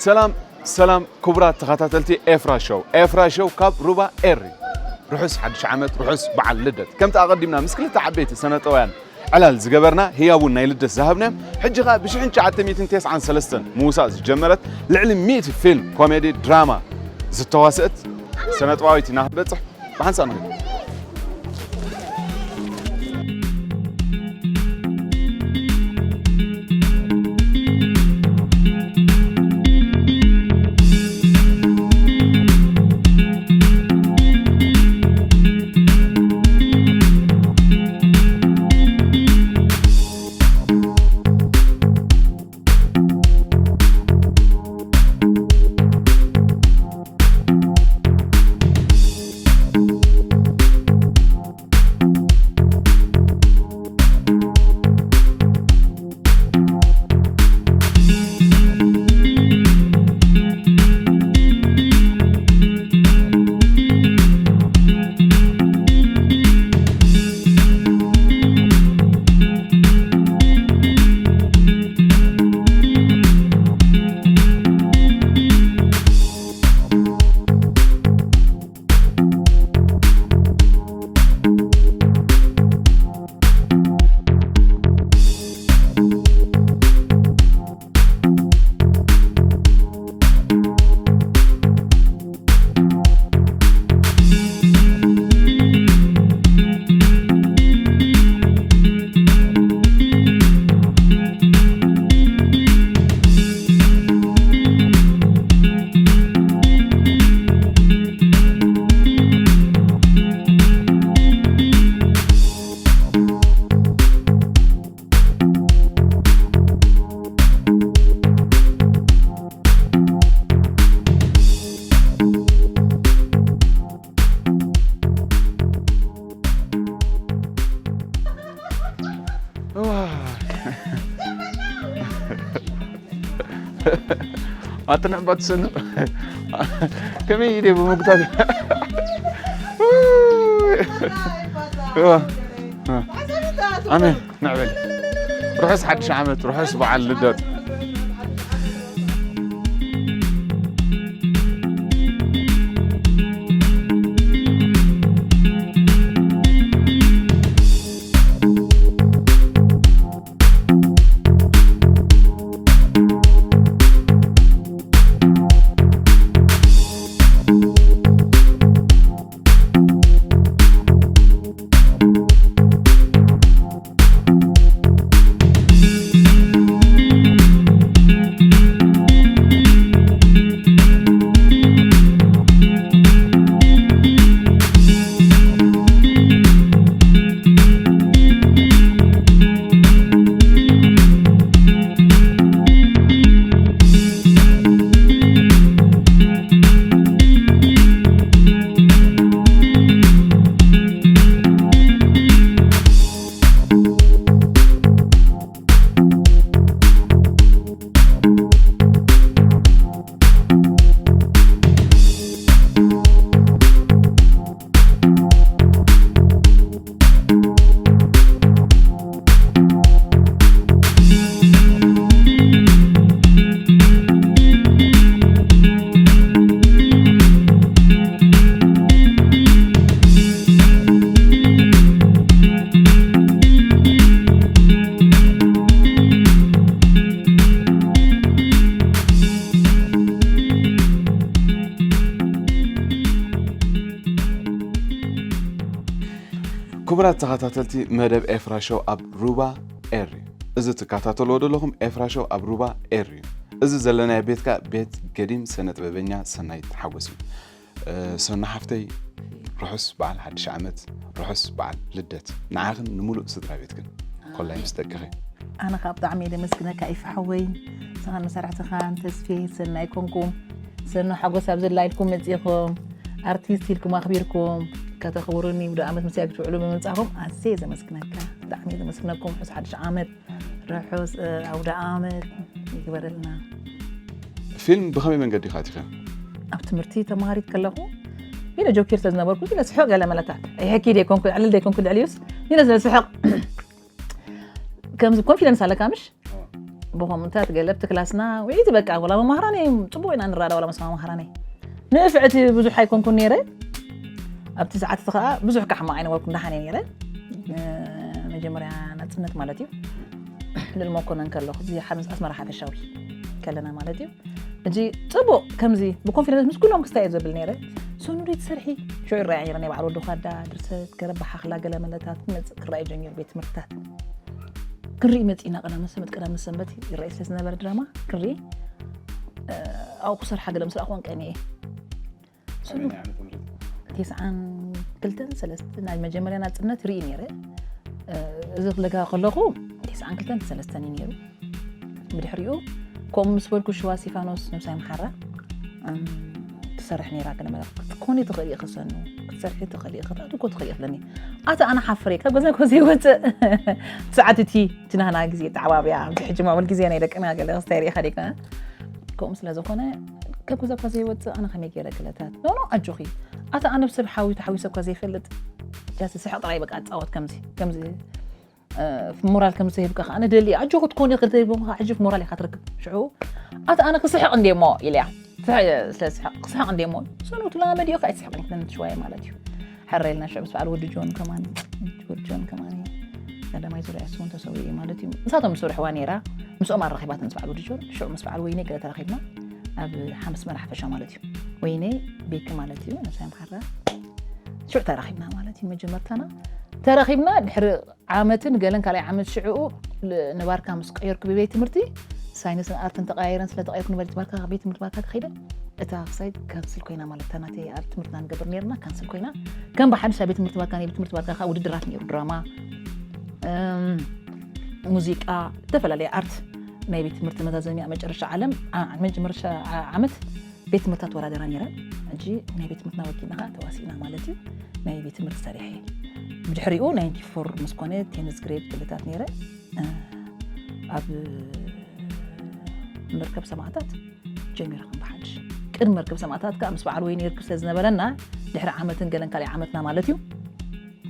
ሰላም ሰላም ክቡራት ተኸታተልቲ ኤፍራ ሾው። ኤፍራ ሾው ካብ ሩባ ኤሪ። ርሑስ ሓድሽ ዓመት፣ ርሑስ በዓል ልደት። ከምቲ ኣቐዲምና ምስ ክልተ ዓበይቲ ሰነጠውያን ዕላል ዝገበርና ህያቡን ናይ ልደት ዝሃብናዮም፣ ሕጂ ኸኣ ብሽሕን ትሽዓተ ሚእትን ተስዓን ሰለስተን ምውሳእ ዝጀመረት ልዕሊ ሚእቲ ፊልም ኮሜዲ ድራማ ዝተዋስአት ሰነጥበባዊት ኢና ክንበጽሕ ብሓንሳእ ንኽእል። ኣትንዕባት ሰኑ ከመይ ኢደ ብምጉታት ኣሜን። ንዕበል። ርሑስ ሓድሽ ዓመት፣ ርሑስ በዓል ልደት። ክቡራት ተኸታተልቲ መደብ ኤፍራ ሾው ኣብ ሩባ ኤር እዩ። እዚ ትከታተልዎ ዘለኹም ኤፍራ ሾው ኣብ ሩባ ኤር እዩ። እዚ ዘለናዮ ቤት ከኣ ቤት ገዲም ስነ ጥበበኛ ሰናይት ሓጎስ እዩ። እ፣ ሰኑ ሓፍተይ፣ ርሑስ በዓል ሓድሽ ዓመት፣ ርሑስ በዓል ልደት ንዓኽን ንምሉእ ስድራ ቤትክን፣ ኮላይ ምስ ደቅኺ። ኣነ ከኣ ብጣዕሚ እየ ዘመስግነካ ኢፋ ሓወይ፣ ንስኻን መሳርሕትኻን ተስፌ ሰናይ ኮንኩም። ሰኑ ሓጎስ ኣብ ዘላ ኢልኩም መጺእኹም፣ ኣርቲስት ኢልኩም ኣኽቢርኩም ከተኽብሩኒ፣ ውደ ዓመት ምስያ ክትውዕሉ ብምምጻእኹም ኣዝየ እየ ዘመስግነካ። ብጣዕሚ እየ ዘመስግነኩም። ርሑስ ሓድሽ ዓመት፣ ርሑስ፣ እ፣ ኣውደ ዓመት ይግበረልና። ፊልም ብኸመይ መንገዲ ኢኻ ኣቲኻ? ኣብ ትምህርቲ ተማሃሪት ከለኹ፣ ኢለ ጆኪር ስለ ዝነበርኩ፣ ኢለ ስሕቕ ገለ መለታት። ኣይሕኪ ደይኮንኩ፣ ዕልል ደይኮንኩ፣ ልዕሊኡስ፣ ኢለ ስለ ስሕቕ፣ ከምዚ ኮንፊደንስ ኣለካ፣ ምሽ? ብኮመንታት ገለ ኣብቲ ክላስና ውዒቲ በቃ ወላ መማህራነይ ጽቡቕ ኢና ንራዳ ወላ ምስ መማህራነይ ንእፍዕቲ ብዙሕ ኣይኮንኩን ነይረ ኣብቲ ሰዓት እቲ ከዓ ብዙሕ ካሕማ ኣይነበርኩ እንዳሓነ ነይረ መጀመርያ ናፅነት ማለት እዩ ልል መኮነን ከለኹ እዚ ሓምስ ኣስመራ ሓፈሻዊ ከለና ማለት እዩ እዚ ፅቡቅ ከምዚ ብኮንፊደንስ ምስ ኩሎም ክስታይ እየ ዘብል ነይረ ሰኑዲ ትሰርሒ ሽዑ ይረኣያ ነይረ ናይ በዓል ወዲ ኳዳ ድርሰት ገረባ ሓኽላ ገለ መለታት ክመፅእ ክረኣዩ ጀሚሩ ቤት ትምህርትታት ክንርኢ መፂእና ቀዳም ሰንበት ቀዳም ሰንበት ይረኣይ ስለ ዝነበረ ድራማ ክንርኢ ኣብኡ ክሰርሓ ገለ ምስ ረኣኹ ቀንየ ኣበየናይ ዓመተ ምህረት ተስዓን ክልተን ሰለስተ ናይ መጀመርያ ናፅነት ርኢ ነይረ እዚ ክለጋ ከለኹ ተስዓን ክልተን ሰለስተን እዩ ነይሩ ብድሕሪኡ ከምኡ ምስ በልኩ ሽዋ ስቲፋኖስ ነብሳይ ምሓራ ትሰርሕ ነይራ ገለ መለ ክትኮኒ ትኽእል ኢኺ ሰኑ ክትሰርሒ ትኽእል ኢኺ ክትኣትዊ እኮ ትኽእል ኢኺ ትብለኒ ኣታ ኣነ ሓፍረ ካብ ገዛ እኮ ዘይወፅእ ሰዓት እቲ እቲ ናህና ግዜ ተዓባብያ ኣብዚ ሕጂ ማዕበል ግዜ ናይ ደቅና ገለ ክስታይ ርኢኻ ዲካ ከምኡ ስለ ዝኾነ ካብ ገዛ እኳ ዘይወፅእ ኣነ ከመይ ገይረ ገለታት ኖ ኖ ኣጆኺ ኣታ ኣነ ብሰብ ሓዊ ተሓዊሰ እኳ ዘይፈልጥ ጃስቲ ስሕቕ ጥራይ በቃ እፃወት ከምዚ ከምዚ ሞራል ከም ዝህብካ ከዓ ንደሊ ኣጆ ክትኮን ክልተ ይቦም ከዓ ሕጂ ሞራል ኢካ ትረክብ ሽዑ ኣታ ኣነ ክስሕቕ እንዴ እሞ ኢልያ ክስሕቕ እንዴ እሞ ሰኑ ትላመድ እዩ ከዓ ይስሕቕ ኣይትነን ትሽዋየ ማለት እዩ ሕረ ኢልና ሽዑ ምስ በዓል ወዲ ጆን ከማን ወዲ ጆን ከማን ቀዳማይ ዙርያ ስውን ተሰዊኡ እዩ ማለት እዩ ንሳቶም ዝሰርሕዋ ነይራ ምስኦም ኣራኺባትን ምስ በዓል ወዲ ጆን ሽዑ ምስ በዓል ወይነ ገለ ተራኺብና ኣብ ሓምስ መራሕ ፈሻ ማለት እዩ ወይነ ቤኪ ማለት እዩ ነብሳይ ምሓራ ሽዑ ተራኺብና ማለት እዩ መጀመርታና ተራኺብና ድሕሪ ዓመትን ገለን ካልኣይ ዓመት ሽዕኡ ንባርካ ምስ ቀየርኩ ብቤት ትምህርቲ ሳይንስን ኣርትን ተቀያይረን ስለ ተቀየርኩ ንበልቲ ባርካ ቤት ትምህርቲ ባርካ ተኸይደ እታ ክሳይ ካንስል ኮይና ማለት እታ ናተይ ኣብ ትምህርትና ንገብር ነርና ካንስል ኮይና ከም ብሓድሽ ኣብ ቤት ትምህርቲ ባርካ ናይ ቤት ትምህርቲ ባርካ ከዓ ውድድራት ነይሩ ድራማ ሙዚቃ ዝተፈላለየ ኣርት ናይ ቤት ትምህርቲ መዛዘሚያ መጨረሻ ዓለም መጨረሻ ዓመት ቤት ትምህርቲ ኣተወዳደራ ነይረ ሕጂ ናይ ቤት ትምህርትና ወኪልና ከዓ ተዋሲእና ማለት እዩ ናይ ቤት ትምህርቲ ሰሪሐ ብድሕሪኡ ናይንቲ ፎር ምስ ኮነ ቴንዝ ግሬድ ክልታት ነይረ ኣብ መርከብ ሰማዕታት ጀሚረ ከም ብሓድሽ ቅድሚ መርከብ ሰማዕታት ከዓ ምስ በዓል ወይ ነርኩ ስለ ዝነበረና ድሕሪ ዓመትን ገለን ካልኣይ ዓመትና ማለት እዩ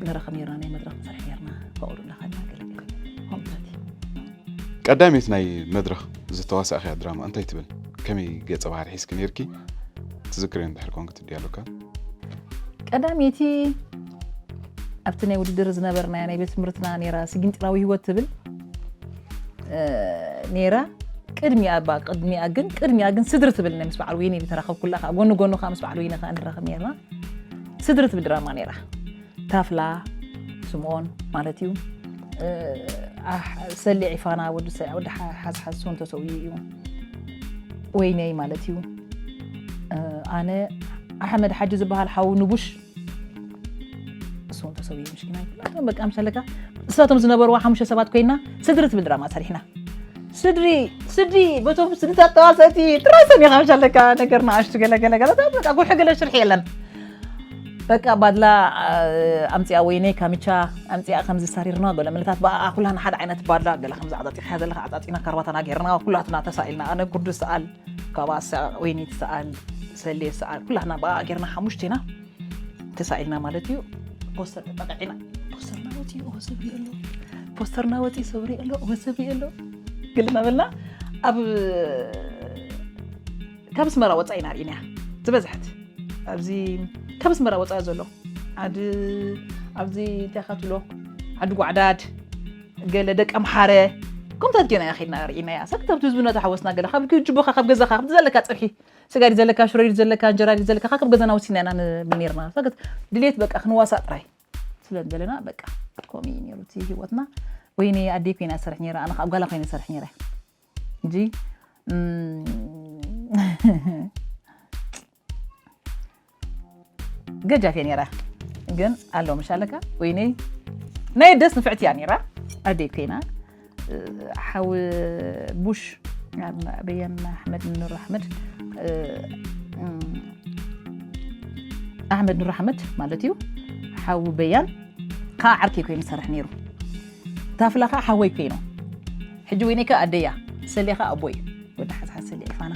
ንረኸብ ነርና ናይ መድረክ ንሰርሕ ነርና ፈቕዱ እናኸልና ገለገለ ከምታት እዩ ቀዳሚት ናይ መድረኽ ዝተዋሳእኽያ ድራማ እንታይ ትብል? ከመይ ገጸ ባህሪ ሒዝኪ ነይርኪ? ትዝክርዮ እንድሕር ኮንኪ ትድያ ኣለካ? ቀዳመይቲ ኣብቲ ናይ ውድድር ዝነበርናያ ናይ ቤት ትምህርትና ነይራ ስጊንጢራዊ ህይወት ትብል ነይራ ቅድሚኣ ባ ቅድሚኣ ግን ቅድሚኣ ግን ስድሪ ትብል ናይ ምስ በዓል ወይኒ ዝተራኸብኩላ ከዓ ጎኒ ጎኑ ከዓ ምስ በዓል ወይኒ ከዓ ንራኸብ ነይርና ስድሪ ትብል ድራማ ነይራ ታፍላ ስምኦን ማለት እዩ ሰሊዕ ይፋና ወዲ ሓዝሓዝ ስም ተሰውዩ እዩ ወይነይ ማለት እዩ ኣነ ኣሕመድ ሓጂ ዝበሃል ሓው ንቡሽ እሱ ተሰውዩ ምሽኪና ይፍላቶም በቃ ምሻለካ እሳቶም ዝነበርዋ ሓሙሽተ ሰባት ኮይና ስድሪ ትብል ድራማ ሰሪሕና ስድሪ ስድሪ በቶም ስድታት ተዋሰእቲ ጥራይ ሰሚኻ ምሻለካ ነገር ንኣሽቱ ገለ ገለ ገለታት በቃ ጉሒ ገለ ሽርሒ የለን በቃ ባድላ ኣምፅኣ ወይነይ ካሚቻ ኣምፅኣ ከምዚ ሳሪርና ገለ ምልታት በኣ ኩላና ሓደ ዓይነት ባድላ ገለ ከምዚ ዓጣጢኻ ዘለካ ዓጣጢና ካርባታና ጌርና ኩላትና ተሳኢልና ኣነ ጉርዲ ሰኣል ካባ ወይኒ ትሰኣል ሰሌ ሰኣል ኩላትና በኣ ጌርና ሓሙሽቴና ተሳኢልና ማለት እዩ ፖስተር ተጠቂዕና ፖስተርና ወፂኡ ሰብሪ ኣሎ ፖስተርና ወፂኡ ሰብሪ ኣሎ ሰብሪ ኣሎ ግልና በልና ኣብ ካብ ኣስመራ ወፃኢና ርኢናያ ዝበዝሐት ኣብዚ ካብ ኣስመራ ወፃኢ ዘሎ ዓዲ ኣብዚ እንታይ ኢኻ ትብሎ ዓዲ ጓዕዳድ ገለ ደቂ ኣምሓረ ከምታት ጌና ኢና ከድና ርኢናያ ሰክት ኣብቲ ህዝቢ እናተሓወስና ገለ ካብ ጅቦኻ ካብ ገዛኻ ካብቲ ዘለካ ፀብሒ ስጋ ድዩ ዘለካ ሽሮ ድዩ ዘለካ እንጀራ ድዩ ዘለካ ካብ ገዛና ወሲና ኢና ንብል ነርና ሰክት ድሌት በቃ ክንዋሳእ ጥራይ ስለ ዝበለና በቃ ከምኡ እዩ ነይሩ እቲ ህይወትና ወይኒ ኣደይ ኮይና ሰርሕ ነይራ ኣነ ካብ ጓላ ኮይነ ሰርሕ ነይረ እንጂ ገጃፍ እየ ነይረ ግን ኣሎ ምሻለካ ወይነይ ናይ ደስ ንፍዕቲ እያ ነይራ ኣደይ ኮይና ሓው ቡሽ በያን ኣሕመድ ኑር ኣሕመድ ኣሕመድ ኑር ኣሕመድ ማለት እዩ ሓው በያን ከዓ ዓርከይ ኮይኑ ዝሰርሕ ነይሩ ታፍላ ከዓ ሓወይ ኮይኑ ሕጂ ወይነይ ከዓ ኣደያ ሰሌ ከዓ ኣቦይ ወዲ ሓዝሓዝ ሰሌ ኢፋና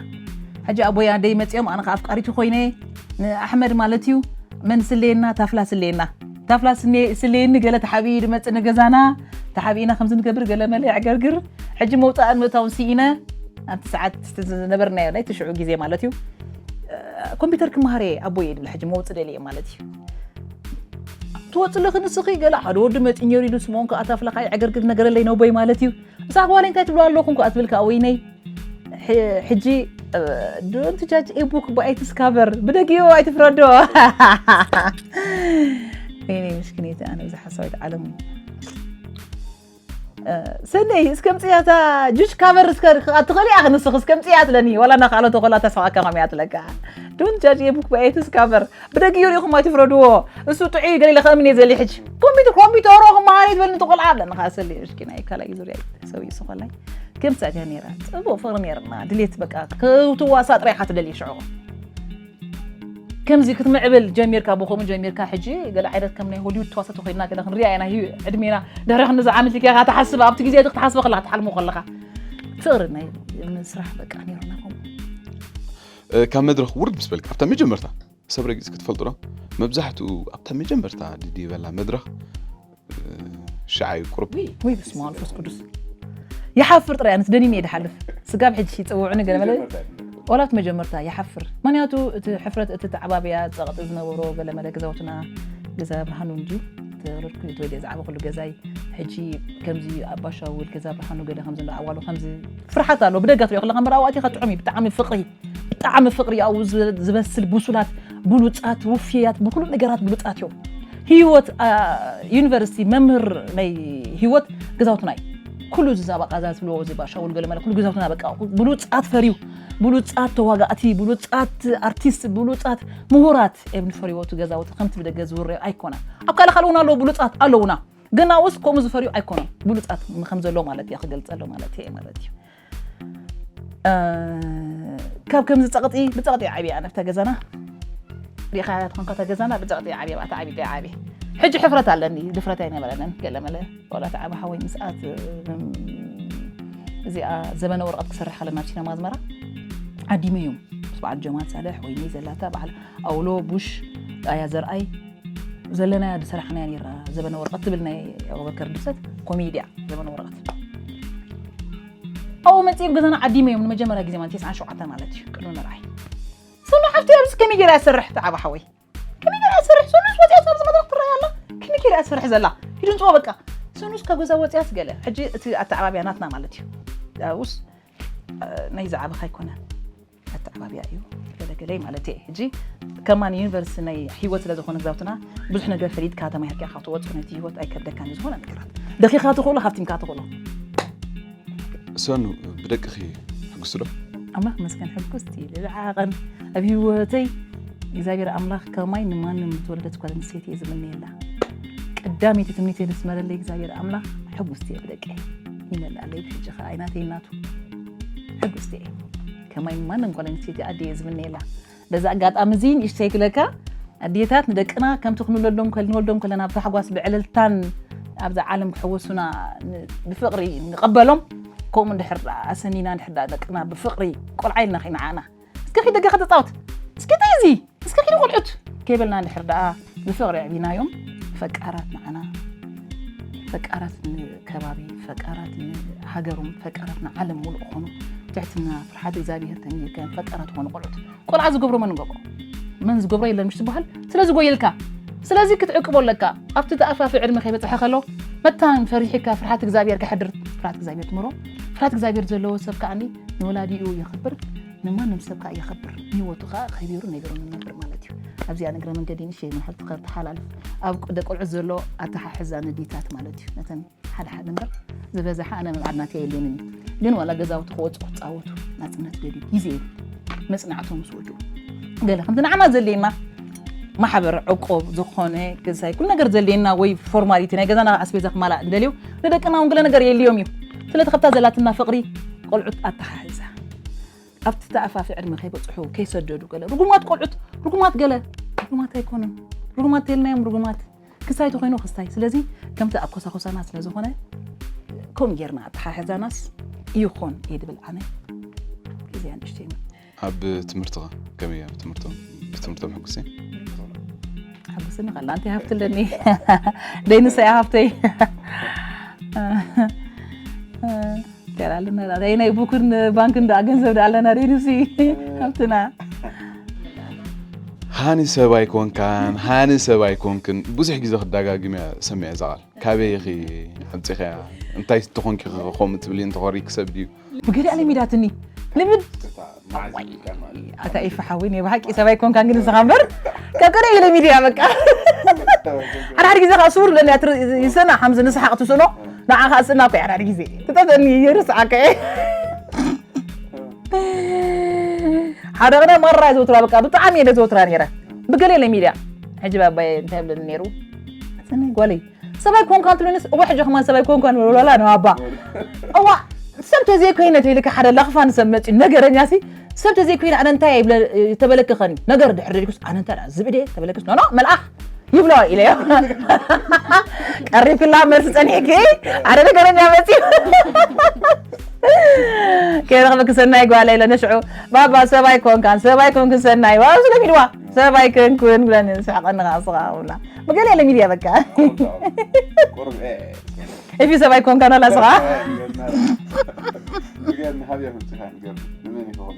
ሕጂ ኣቦይ ኣደይ መፂኦም ኣነ ከዓ ኣፍቃሪቱ ኮይነ ንኣሕመድ ማለት እዩ መን ስለየና ታፍላ ስለየና ታፍላ ስኔ- ስሌኒ ገለ ተሓቢኡ ድመጽእ ንገዛና። ተሓቢእና ከምዚ ንገብር ገለ መለ ያዕገርግር። ሕጂ መውፃእን ምእታውን ስኢነ ኣብቲ ሰዓት ዝነበርናዮ ናይቲ ሽዑ ግዜ ማለት እዩ። ኮምፒውተር ክመሃር እየ ኣቦየ ድብል ሕጂ መውፅ ደልየ ማለት እዩ። ትወፅልኺ ንስኺ ገለ ሓደ ወዲ መፂ ነይሩ ኢሉ ስምኦን ከዓ ታፍላ ከዓ ያዕገርግር ነገረለይ ነቦይ ማለት እዩ። እዛ ጓለይ እንታይ ትብሎ ኣለኹም ከዓ ትብል ከዓ ወይነይ። ሕጂ don't judge a book by its cover፣ ብደጊኡ ኣይትፍረዶ። ወይኔ ምስኪነይቲ ኣነ እዛ ሓሳዊት ዓለም። ሰነይ እስከ ምፅያታ ጁጅ ካቨር እስከ ትኽእሊ ኣኽ ንስኽ እስከ ምፅያ ትለኒ ወላ እናኻእለቶ ኮላ ተሰዋካ ከምያ ትለካ። Don't judge a book by its cover። ብደጊኡ ሪኹም ኣይትፍረድዎ። እሱ ጥዑይ ገሊለ ከእምን እየ ዘሊ ሕጂ። ኮምፒውተር ኮምፒውተሮ ክመሃር እየ ዝበልኒ ተቆልዓ ኣለኒ። ካሰሊ ምስኪና ይካላ እዩ ዙርያ ሰብዩ ስኾላይ። ከም ጸገ ነይራ። ጽቡቕ ፍቕሪ ነይርና። ድሌት በቃ ክትዋሳ ጥራይ ኢኻ ትደሊ ሽዑ። ከምዚ ክትምዕብል ጀሚርካ ብኸምኡ ጀሚርካ ሕጂ ገለ ዓይነት ከም ናይ ሆሊውድ ተዋሰቲ ኮይና ገለ ክንሪኣ ኢና። ህዩ ዕድሜና ድሕሪ ክንዚ ዓመት ኢልካ ኢኻ ትሓስብ። ኣብቲ ግዜ እቲ ክትሓስበ ከለኻ ትሓልሞ ከለኻ ፍቕሪ ናይ ምስራሕ በቃ ነይርና ከምኡ። ካብ መድረኽ ውርድ ምስ በልካ ኣብታ መጀመርታ ሰብ ረጊጽ ክትፈልጡ ዶ? መብዛሕትኡ ኣብታ መጀመርታ ድድበላ መድረኽ ሽዓ እዩ ቁሩብ። ወይ በስመ ኣብ መንፈስ ቅዱስ ይሓፍር ጥራይ ኣነስ ደኒን እየ ድሓልፍ። ስጋብ ሕጂ ይፅውዑኒ ገለ መለ ወላ ኣብቲ መጀመርታ ይሓፍር። ምክንያቱ እቲ ሕፍረት እቲ ተዓባብያ ፀቕጢ ዝነበሮ ገለ መለ ገዛውትና ገዛ ብርሃኑ እንድዩ ተወለድኩ ተወልደ ዝዓበኹሉ ገዛይ። ሕጂ ከምዚ ኣባሻውል ገዛ ብርሃኑ ገለ ከምዚ እንዳ ኣዋሉ ከምዚ ፍርሓት ኣሎ። ብደጋ ትሪኦ ከለካ እምበር ኣብኡ ኣቲኻ ጥዑም እዩ። ብጣዕሚ ፍቕሪ ብጣዕሚ ፍቕሪ ኣብኡ ዝበስል ብሱላት ብሉፃት ውፍያት ብኩሉ ነገራት ብሉፃት እዮም። ህይወት ዩኒቨርሲቲ መምህር ናይ ህይወት ገዛውትና እዩ። ኩሉ እዚ ዛባ ቃዛ ዝብልዎ እዚ ባሻውል ገለመለ ኩሉ ገዛውትና በቃ ብሉፃት ፈርዩ ብሉፃት ተዋጋእቲ ብሉፃት ኣርቲስት ብሉፃት ምሁራት እዮም ዝፈርይዎ። እቲ ገዛውቲ ከምቲ ብደገ ዝውረዩ ኣይኮነን። ኣብ ካልእ ካልእ እውን ኣለዉ ብሉፃት ኣለዉና። ግን ኣብኡስ ከምኡ ዝፈርዩ ኣይኮነን። ብሉፃት ከም ዘሎ ማለት እየ ክገልፀሉ ማለት እየ ማለት እዩ። ካብ ከምዚ ፀቕጢ ብፀቕጢ ዓብያ ነብታ ገዛና ሪኻያ ትኾንካ እታ ገዛና ብፀቕጢ ዓብያ ባታ ዓቢ ዓቢ ሕጂ ሕፍረት ኣለኒ ድፍረት ኣይነበረንን ገለ መለ ወላ ተዓቢ ሓወይ ምስኣት እዚኣ ዘበነ ወረቐት ክሰርሕ ከለ ናብ ሲነማ ኣዝመራ ዓዲመ እዮም ምስ በዓል ጀማል ሳልሕ ወይኒ ዘላታ በዓል ኣውሎ ቡሽ ኣያ ዘርኣይ ዘለናያ ዝሰራሕናያ ነራ ዘበነ ወረቐት ትብል ናይ ኣቡበከር ድርሰት ኮሜድያ ዘበነ ወረቐት ኣብኡ መፂኦም ገዛና ዓዲመ እዮም ንመጀመርያ ግዜ ማለት ተስዓን ሸውዓተን ማለት እዩ ቅድሚ መርዓይ ሰኑ ሓፍቲ ኣብዚ ከመይ ገይራ እያ ትሰርሕ ተዓባ ሓወይ ከመይ ገይራ እያ ትሰርሕ ሰኑስ ወፂኣ ኣብዚ መድረክ ትረኣይ ኣላ ከመይ ገይራ እያ ትሰርሕ ዘላ ሂዱ ንፅዎ በቃ ሰኑስ ካብ ገዛ ወፂኣስ ገለ ሕጂ እቲ ኣተዓባብያ ናትና ማለት እዩ ኣብኡስ ናይ ዝዓበኻ ኣይኮነን ኣተዓባብያ እዩ ገለገለይ ማለት እየ ሕጂ ከማን ዩኒቨርሲቲ ናይ ህይወት ስለ ዝኾነ ግዛውትና ብዙሕ ነገር ፈሊጥካ ተማሂርካ ካብ ትወፅእ ነቲ ህይወት ኣይከብደካን እዩ ዝኾነ ነገራት ደኺኻ ትኽእሎ ሃፍቲምካ ትኽእሎ ሰኑ ብደቅኺ ሕጉስቲ ዶ ኣምላኽ መስገን ሕጉስቲ ልዓቐን ኣብ ህይወተይ እግዚኣብሔር ኣምላኽ ከማይ ንማንም ዝተወለደት ጓል ኣንስተይቲ እየ ዝምነየላ ቀዳመይቲ ትምኒተይ ንስመረለይ እግዚኣብሔር ኣምላኽ ሕጉስቲ እየ ብደቀይ ይመልኣለይ ብሕጂ ከዓ ኣይናተይ እናቱ ሕጉስቲ እየ ከማይ ማንም ጓል ኣንስተይቲ ኣደ እየ ዝምነየላ በዚ ኣጋጣሚ እዚ ንእሽተይ ክለካ ኣዴታት ንደቅና ከምቲ ክንወለዶም ከልንወልዶም ከለና ብታሕጓስ ብዕልልታን ኣብዛ ዓለም ክሕወሱና ብፍቕሪ ንቐበሎም ከምኡ እንድሕር ኣሰኒና እንድሕር ደቅና ብፍቕሪ ቆልዓ ኢልና ከይንዓና እስከ ኺድ ደገ ከተፃወት እስኪ እዚ እስከ ኺድ ቆልዑት ከይበልና እንድሕር ደኣ ብፍቕሪ ኣዕቢናዮም ፈቃራት ንዓና ፈቃራት ንከባቢ ፈቃራት ንሃገሮም ፈቃራት ንዓለም ሙሉእ ክኾኑ ትሕትና ፍርሓት እግዚኣብሔር ተሚልካ ፈቃራት ዝኾኑ ቆልዑት ቆልዓ ዝገብሮ መን ገብሮ መን ዝገብሮ የለን ምሽ ዝበሃል ስለዚ ጎየልካ ስለዚ ክትዕቅቦ ኣለካ ኣብቲ ተኣፋፊ ዕድመ ከይበፅሐ ከሎ መታን ፈሪሕካ ፍርሓት እግዚኣብሔር ከሕድር ፍርሓት እግዚኣብሔር ትምህሮ ፍርሓት እግዚኣብሔር ዘለዎ ሰብ ከዓኒ ንወላዲኡ የኽብር ንማንም ሰብ ከዓ የኽብር ንህይወቱ ከዓ ከቢሩ ነገሩ ንነብር ማለት እዩ ኣብዚኣ ንግረ መንገዲ ንሸይ ምንሕልቲ ከተሓላልፍ ኣብ ደቂ ቆልዑት ዘሎ ኣተሓሕዛ ንዲታት ማለት እዩ ነተን ሓደ ሓደ እምበር ዝበዝሐ ኣነ ምብዓድ ናተይ የለንን እዩ ግን ዋላ ገዛውቲ ክወፁ ክፃወቱ ናፅነት ደልዩ ግዜ እዩ መፅናዕቶም ምስ ወድኡ ገለ ከምቲ ንዓና ዘድልየና ማሕበር ዕቁብ ዝኾነ ገዛይ ኩሉ ነገር ዘድልየና ወይ ፎርማሊቲ ናይ ገዛና ኣስቤዛ ክማላእ እንደልዩ ንደቅና እውን ገለ ነገር የልዮም እዩ ስለዚ ካብታ ዘላትና ፍቕሪ ቆልዑት ኣተሓሕዛ ኣብቲ ተኣፋፊ ዕድመ ከይበፅሑ ከይሰደዱ ገለ ርጉማት ቆልዑት ርጉማት ገለ ርጉማት ኣይኮኑን ርጉማት ተልናዮም ርጉማት ክስታይ ተኮይኑ ክስታይ ስለዚ ከምቲ ኣኮሳኮሳና ስለዝኮነ ከምኡ ጌርና ኣተሓሕዛናስ ይኾን እየ ድብል ኣነ እዚኣ ንእሽተይ ኣብ ትምህርትኻ ከመይ ኣብ ትምህርቶም ብትምህርቶም ሕጉስ ሓጎስኒ ከላ ኣንቲ ሃፍቲ ኣለኒ። ደይንሳ እያ ሃፍተይ። ገር ኣለና ዳ ናይ ናይ ቡክን ባንክን ዳ ገንዘብ ዳ ኣለና ደይንሲ። ሃፍትና። ሃኒ ሰብ ኣይኮንካን፣ ሃኒ ሰብ ኣይኮንክን። ብዙሕ ግዜ ክደጋግም እያ ሰሚዐ እዛ ቃል። ካበይ ኢኺ ኣምጺኽያ? እንታይ ትኾንኪ ከምኡ ትብሊ? እንተኾሪክ ሰብ ድዩ? ብገሊኣ ለሚዳትኒ። ልምድ ኣታ ኢፍ ሓዊ ናይ ብሓቂ ሰብ ኣይኮንካን ግን ንስኻ እምበር ካብ ቀደም ኢለ ሚድያ በቃ ሓደ ሓደ ግዜ ከዓ ስውር ለኒ ይሰና ሓምዚ ንስሓቕ ትስእኖ ንዓ ከዓ ስእና እኮ ሓደ ሓደ ግዜ ትጠጠኒ ይርስዓከ ሓደ ቅነ ማራ ዘውትራ በቃ ብጣዕሚ እየ ዘውትራ ነይረ ብገለ ኢለ ሚድያ ሕጂ ባባየ እንታይ ብለኒ ነይሩ ሰናይ ጓለይ ሰብኣይ ኮንካን ትብለንስ እወ ሕጂ ከማን ሰብኣይ ኮንካን ወላላ ነው ኣባ እዋ ሰብ ተዘይኮይነ ተይልካ ሓደ ላኽፋን ሰብ መፂ ነገረኛ ሲ ሰብ ተዘይኮይነ ኣነ እንታይ ይብለ ተበለክኸኒ ነገር ድሕር ደሊኩስ ኣነ እንታይ ደኣ ዝብኢ ድየ ተበለክስ ኖኖ መልኣኽ ይብሎ ኢለዮ ቀሪብክላ መልሲ ፀኒሕኪ ሓደ ነገረኛ መፂ ከይረኽበኪ ሰናይ ጓለ ኢለ ነሽዑ ባባ ሰብኣይ ኮንካን ሰብኣይ ኮንክን ሰናይ ዋ ስለሚድዋ ሰብኣይ ኮንኩን ብለኒ ስሕቐኒ ከዓ ስኻ ብላ ብገለ ኢለ ሚድያ በቃ ቁርብ ኤፊ ሰብኣይ ኮንካ ናላ ስኻ ንገርና ንገርና ሃብያ ምፅኻ ንገርና ንመን ይኸውን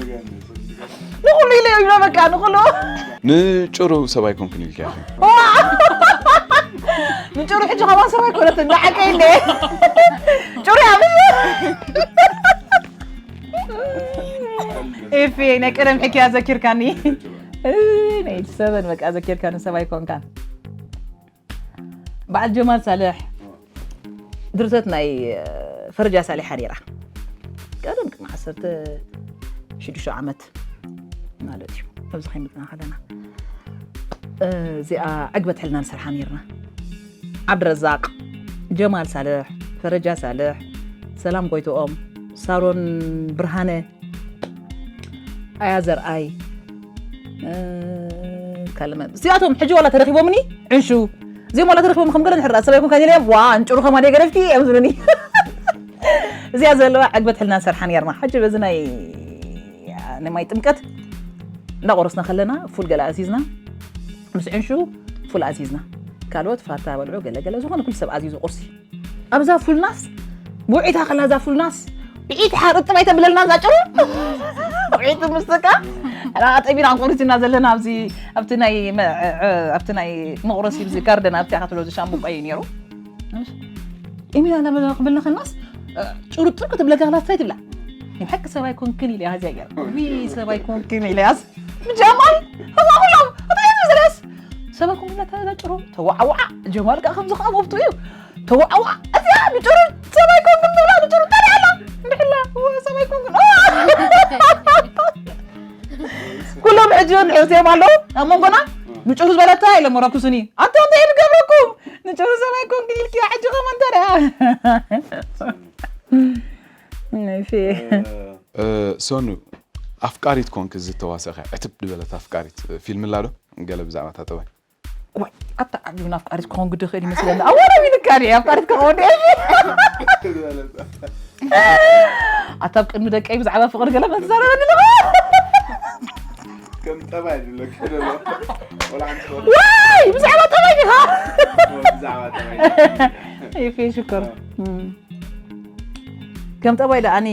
ንገርና ንኩሉ ኢለ ይብሎ በቃ ንኩሉ ንጭሩ ሰብኣይ ኮንክን ኢልካ ንጭሩ ሕጂ ከማን ሰብኣይ ኮነት እንዳዓቀ ኢለ ጭሩ ያብዝ ኤፊ ናይ ቀደም ሕክያ ዘኪርካኒ ናይ ሰበን በቃ ዘኪርካኒ ሰብኣይ ኮንካን በዓል ጀማል ሳልሕ ድርሰት ናይ ፈረጃ ሳሊሓ ነይራ ቀደም ቅድሚ ዓሰርተ ሽዱሽተ ዓመት ማለት እዩ ኣብዚ ከይመፅና ከለና እዚኣ ዕግበት ሕልና ንሰርሓ ነይርና ዓብድረዛቅ ጀማል ሳልሕ ፈረጃ ሳልሕ ሰላም ጎይትኦም ሳሮን ብርሃነ ኣያ ዘርኣይ ካልመ እዚኣቶም ሕጂ ዋላ ተረኪቦምኒ ዕንሹ እዚኦም ዋላ ተረኪቦም ከም ገለ ንሕራ ሰበይ ኮንካ ዲለ ዋ እንጭሩ ከማ ደይ ገደፍኪ እዮም ዝብሉኒ እዚኣ ዘለዋ ዕግበት ሕልና ንሰርሓ ነርና ሕጂ በዚ ናይ ንማይ ጥምቀት እንዳቆረስና ከለና ፉል ገለ ኣዚዝና ምስ ዕንሹ ፉል ኣዚዝና ካልኦት ፋታ በልዑ ገለገለ ዝኾነ ኩሉ ሰብ ኣዚዙ ቁርሲ ኣብዛ ፉልናስ ብውዒታ ከላ እዛ ፉልናስ ብዒት ሓር እጥብ ኣይተብለልና እዛ ጭሩ ብዒት ምስተካ ኣጠቢና ኣንቆሪትና ዘለና ኣብዚ ኣብቲ ናይ ኣብቲ ናይ መቑረሲ ብዚ ጋርደን ኣብቲ ኣኻትሎ ዝሻምቡ ቀይ ነይሩ ኢሚና እናበለና ክብልና ከልናስ ጭሩ ጥር ክትብለካ ከላስ እንታይ ትብላ ይብሓቂ ሰብኣይ ኮንክን ኢለ ሃዚያ ገይራ ዊ ሰብኣይ ኮንክን ኢለያስ ጀማል እዛ ኩሎም እንታይ ዝብለስ ሰብኣይ ኮንክን እናተበላ ጭሩ ተዋዓዋዓ ጀማል ከዓ ከምዚ ከዓ መብቱ እዩ ተዋዕዋ እዚኣ ንጭሩ ሰብኣይ ኮንኩም ትብላ ንጭሩ ጠሪያ ኣላ እንድሕላ እወ ሰብኣይ ኮንኩም ኩሎም ሕጂ ንሕርትዮም ኣለዉ ኣብ መንጎና ንጭሩ ዝበለታ ኢለ መረኩስኒ ኣታ እንታይ ንገብረኩም ንጭሩ ሰብኣይ ኮንኩም ኢልክያ ሕጂ ከመ እንተ ደኣ ሶኑ ኣፍቃሪት ኮንክ ዝተዋሰኸ ዕትብ ዝበለት ኣፍቃሪት ፊልም ኣላ ዶ ገለ ብዛዕባ እታ ጠባይ ዋይ ኣታ ዓብዩ ኣፍቃሪት ክኾን ግዲ ክእል ይመስለኒ ኣዋላ ኢልካ ዲ ኣፍቃሪት ክኸውን ኣታ ኣብ ቅድሚ ደቀይ ብዛዕባ ፍቅሪ ገለ መትዛረበኒ ኣለኻ ከም ጠባይ ዝብለካ ዘሎ ቆልዓ ምስ ወደ ዋይ ብዛዕባ ጠባይ ዲኻ ብዛዕባ ጠባይ ይፌ ሽኮር ከም ጠባይ ደኣኒ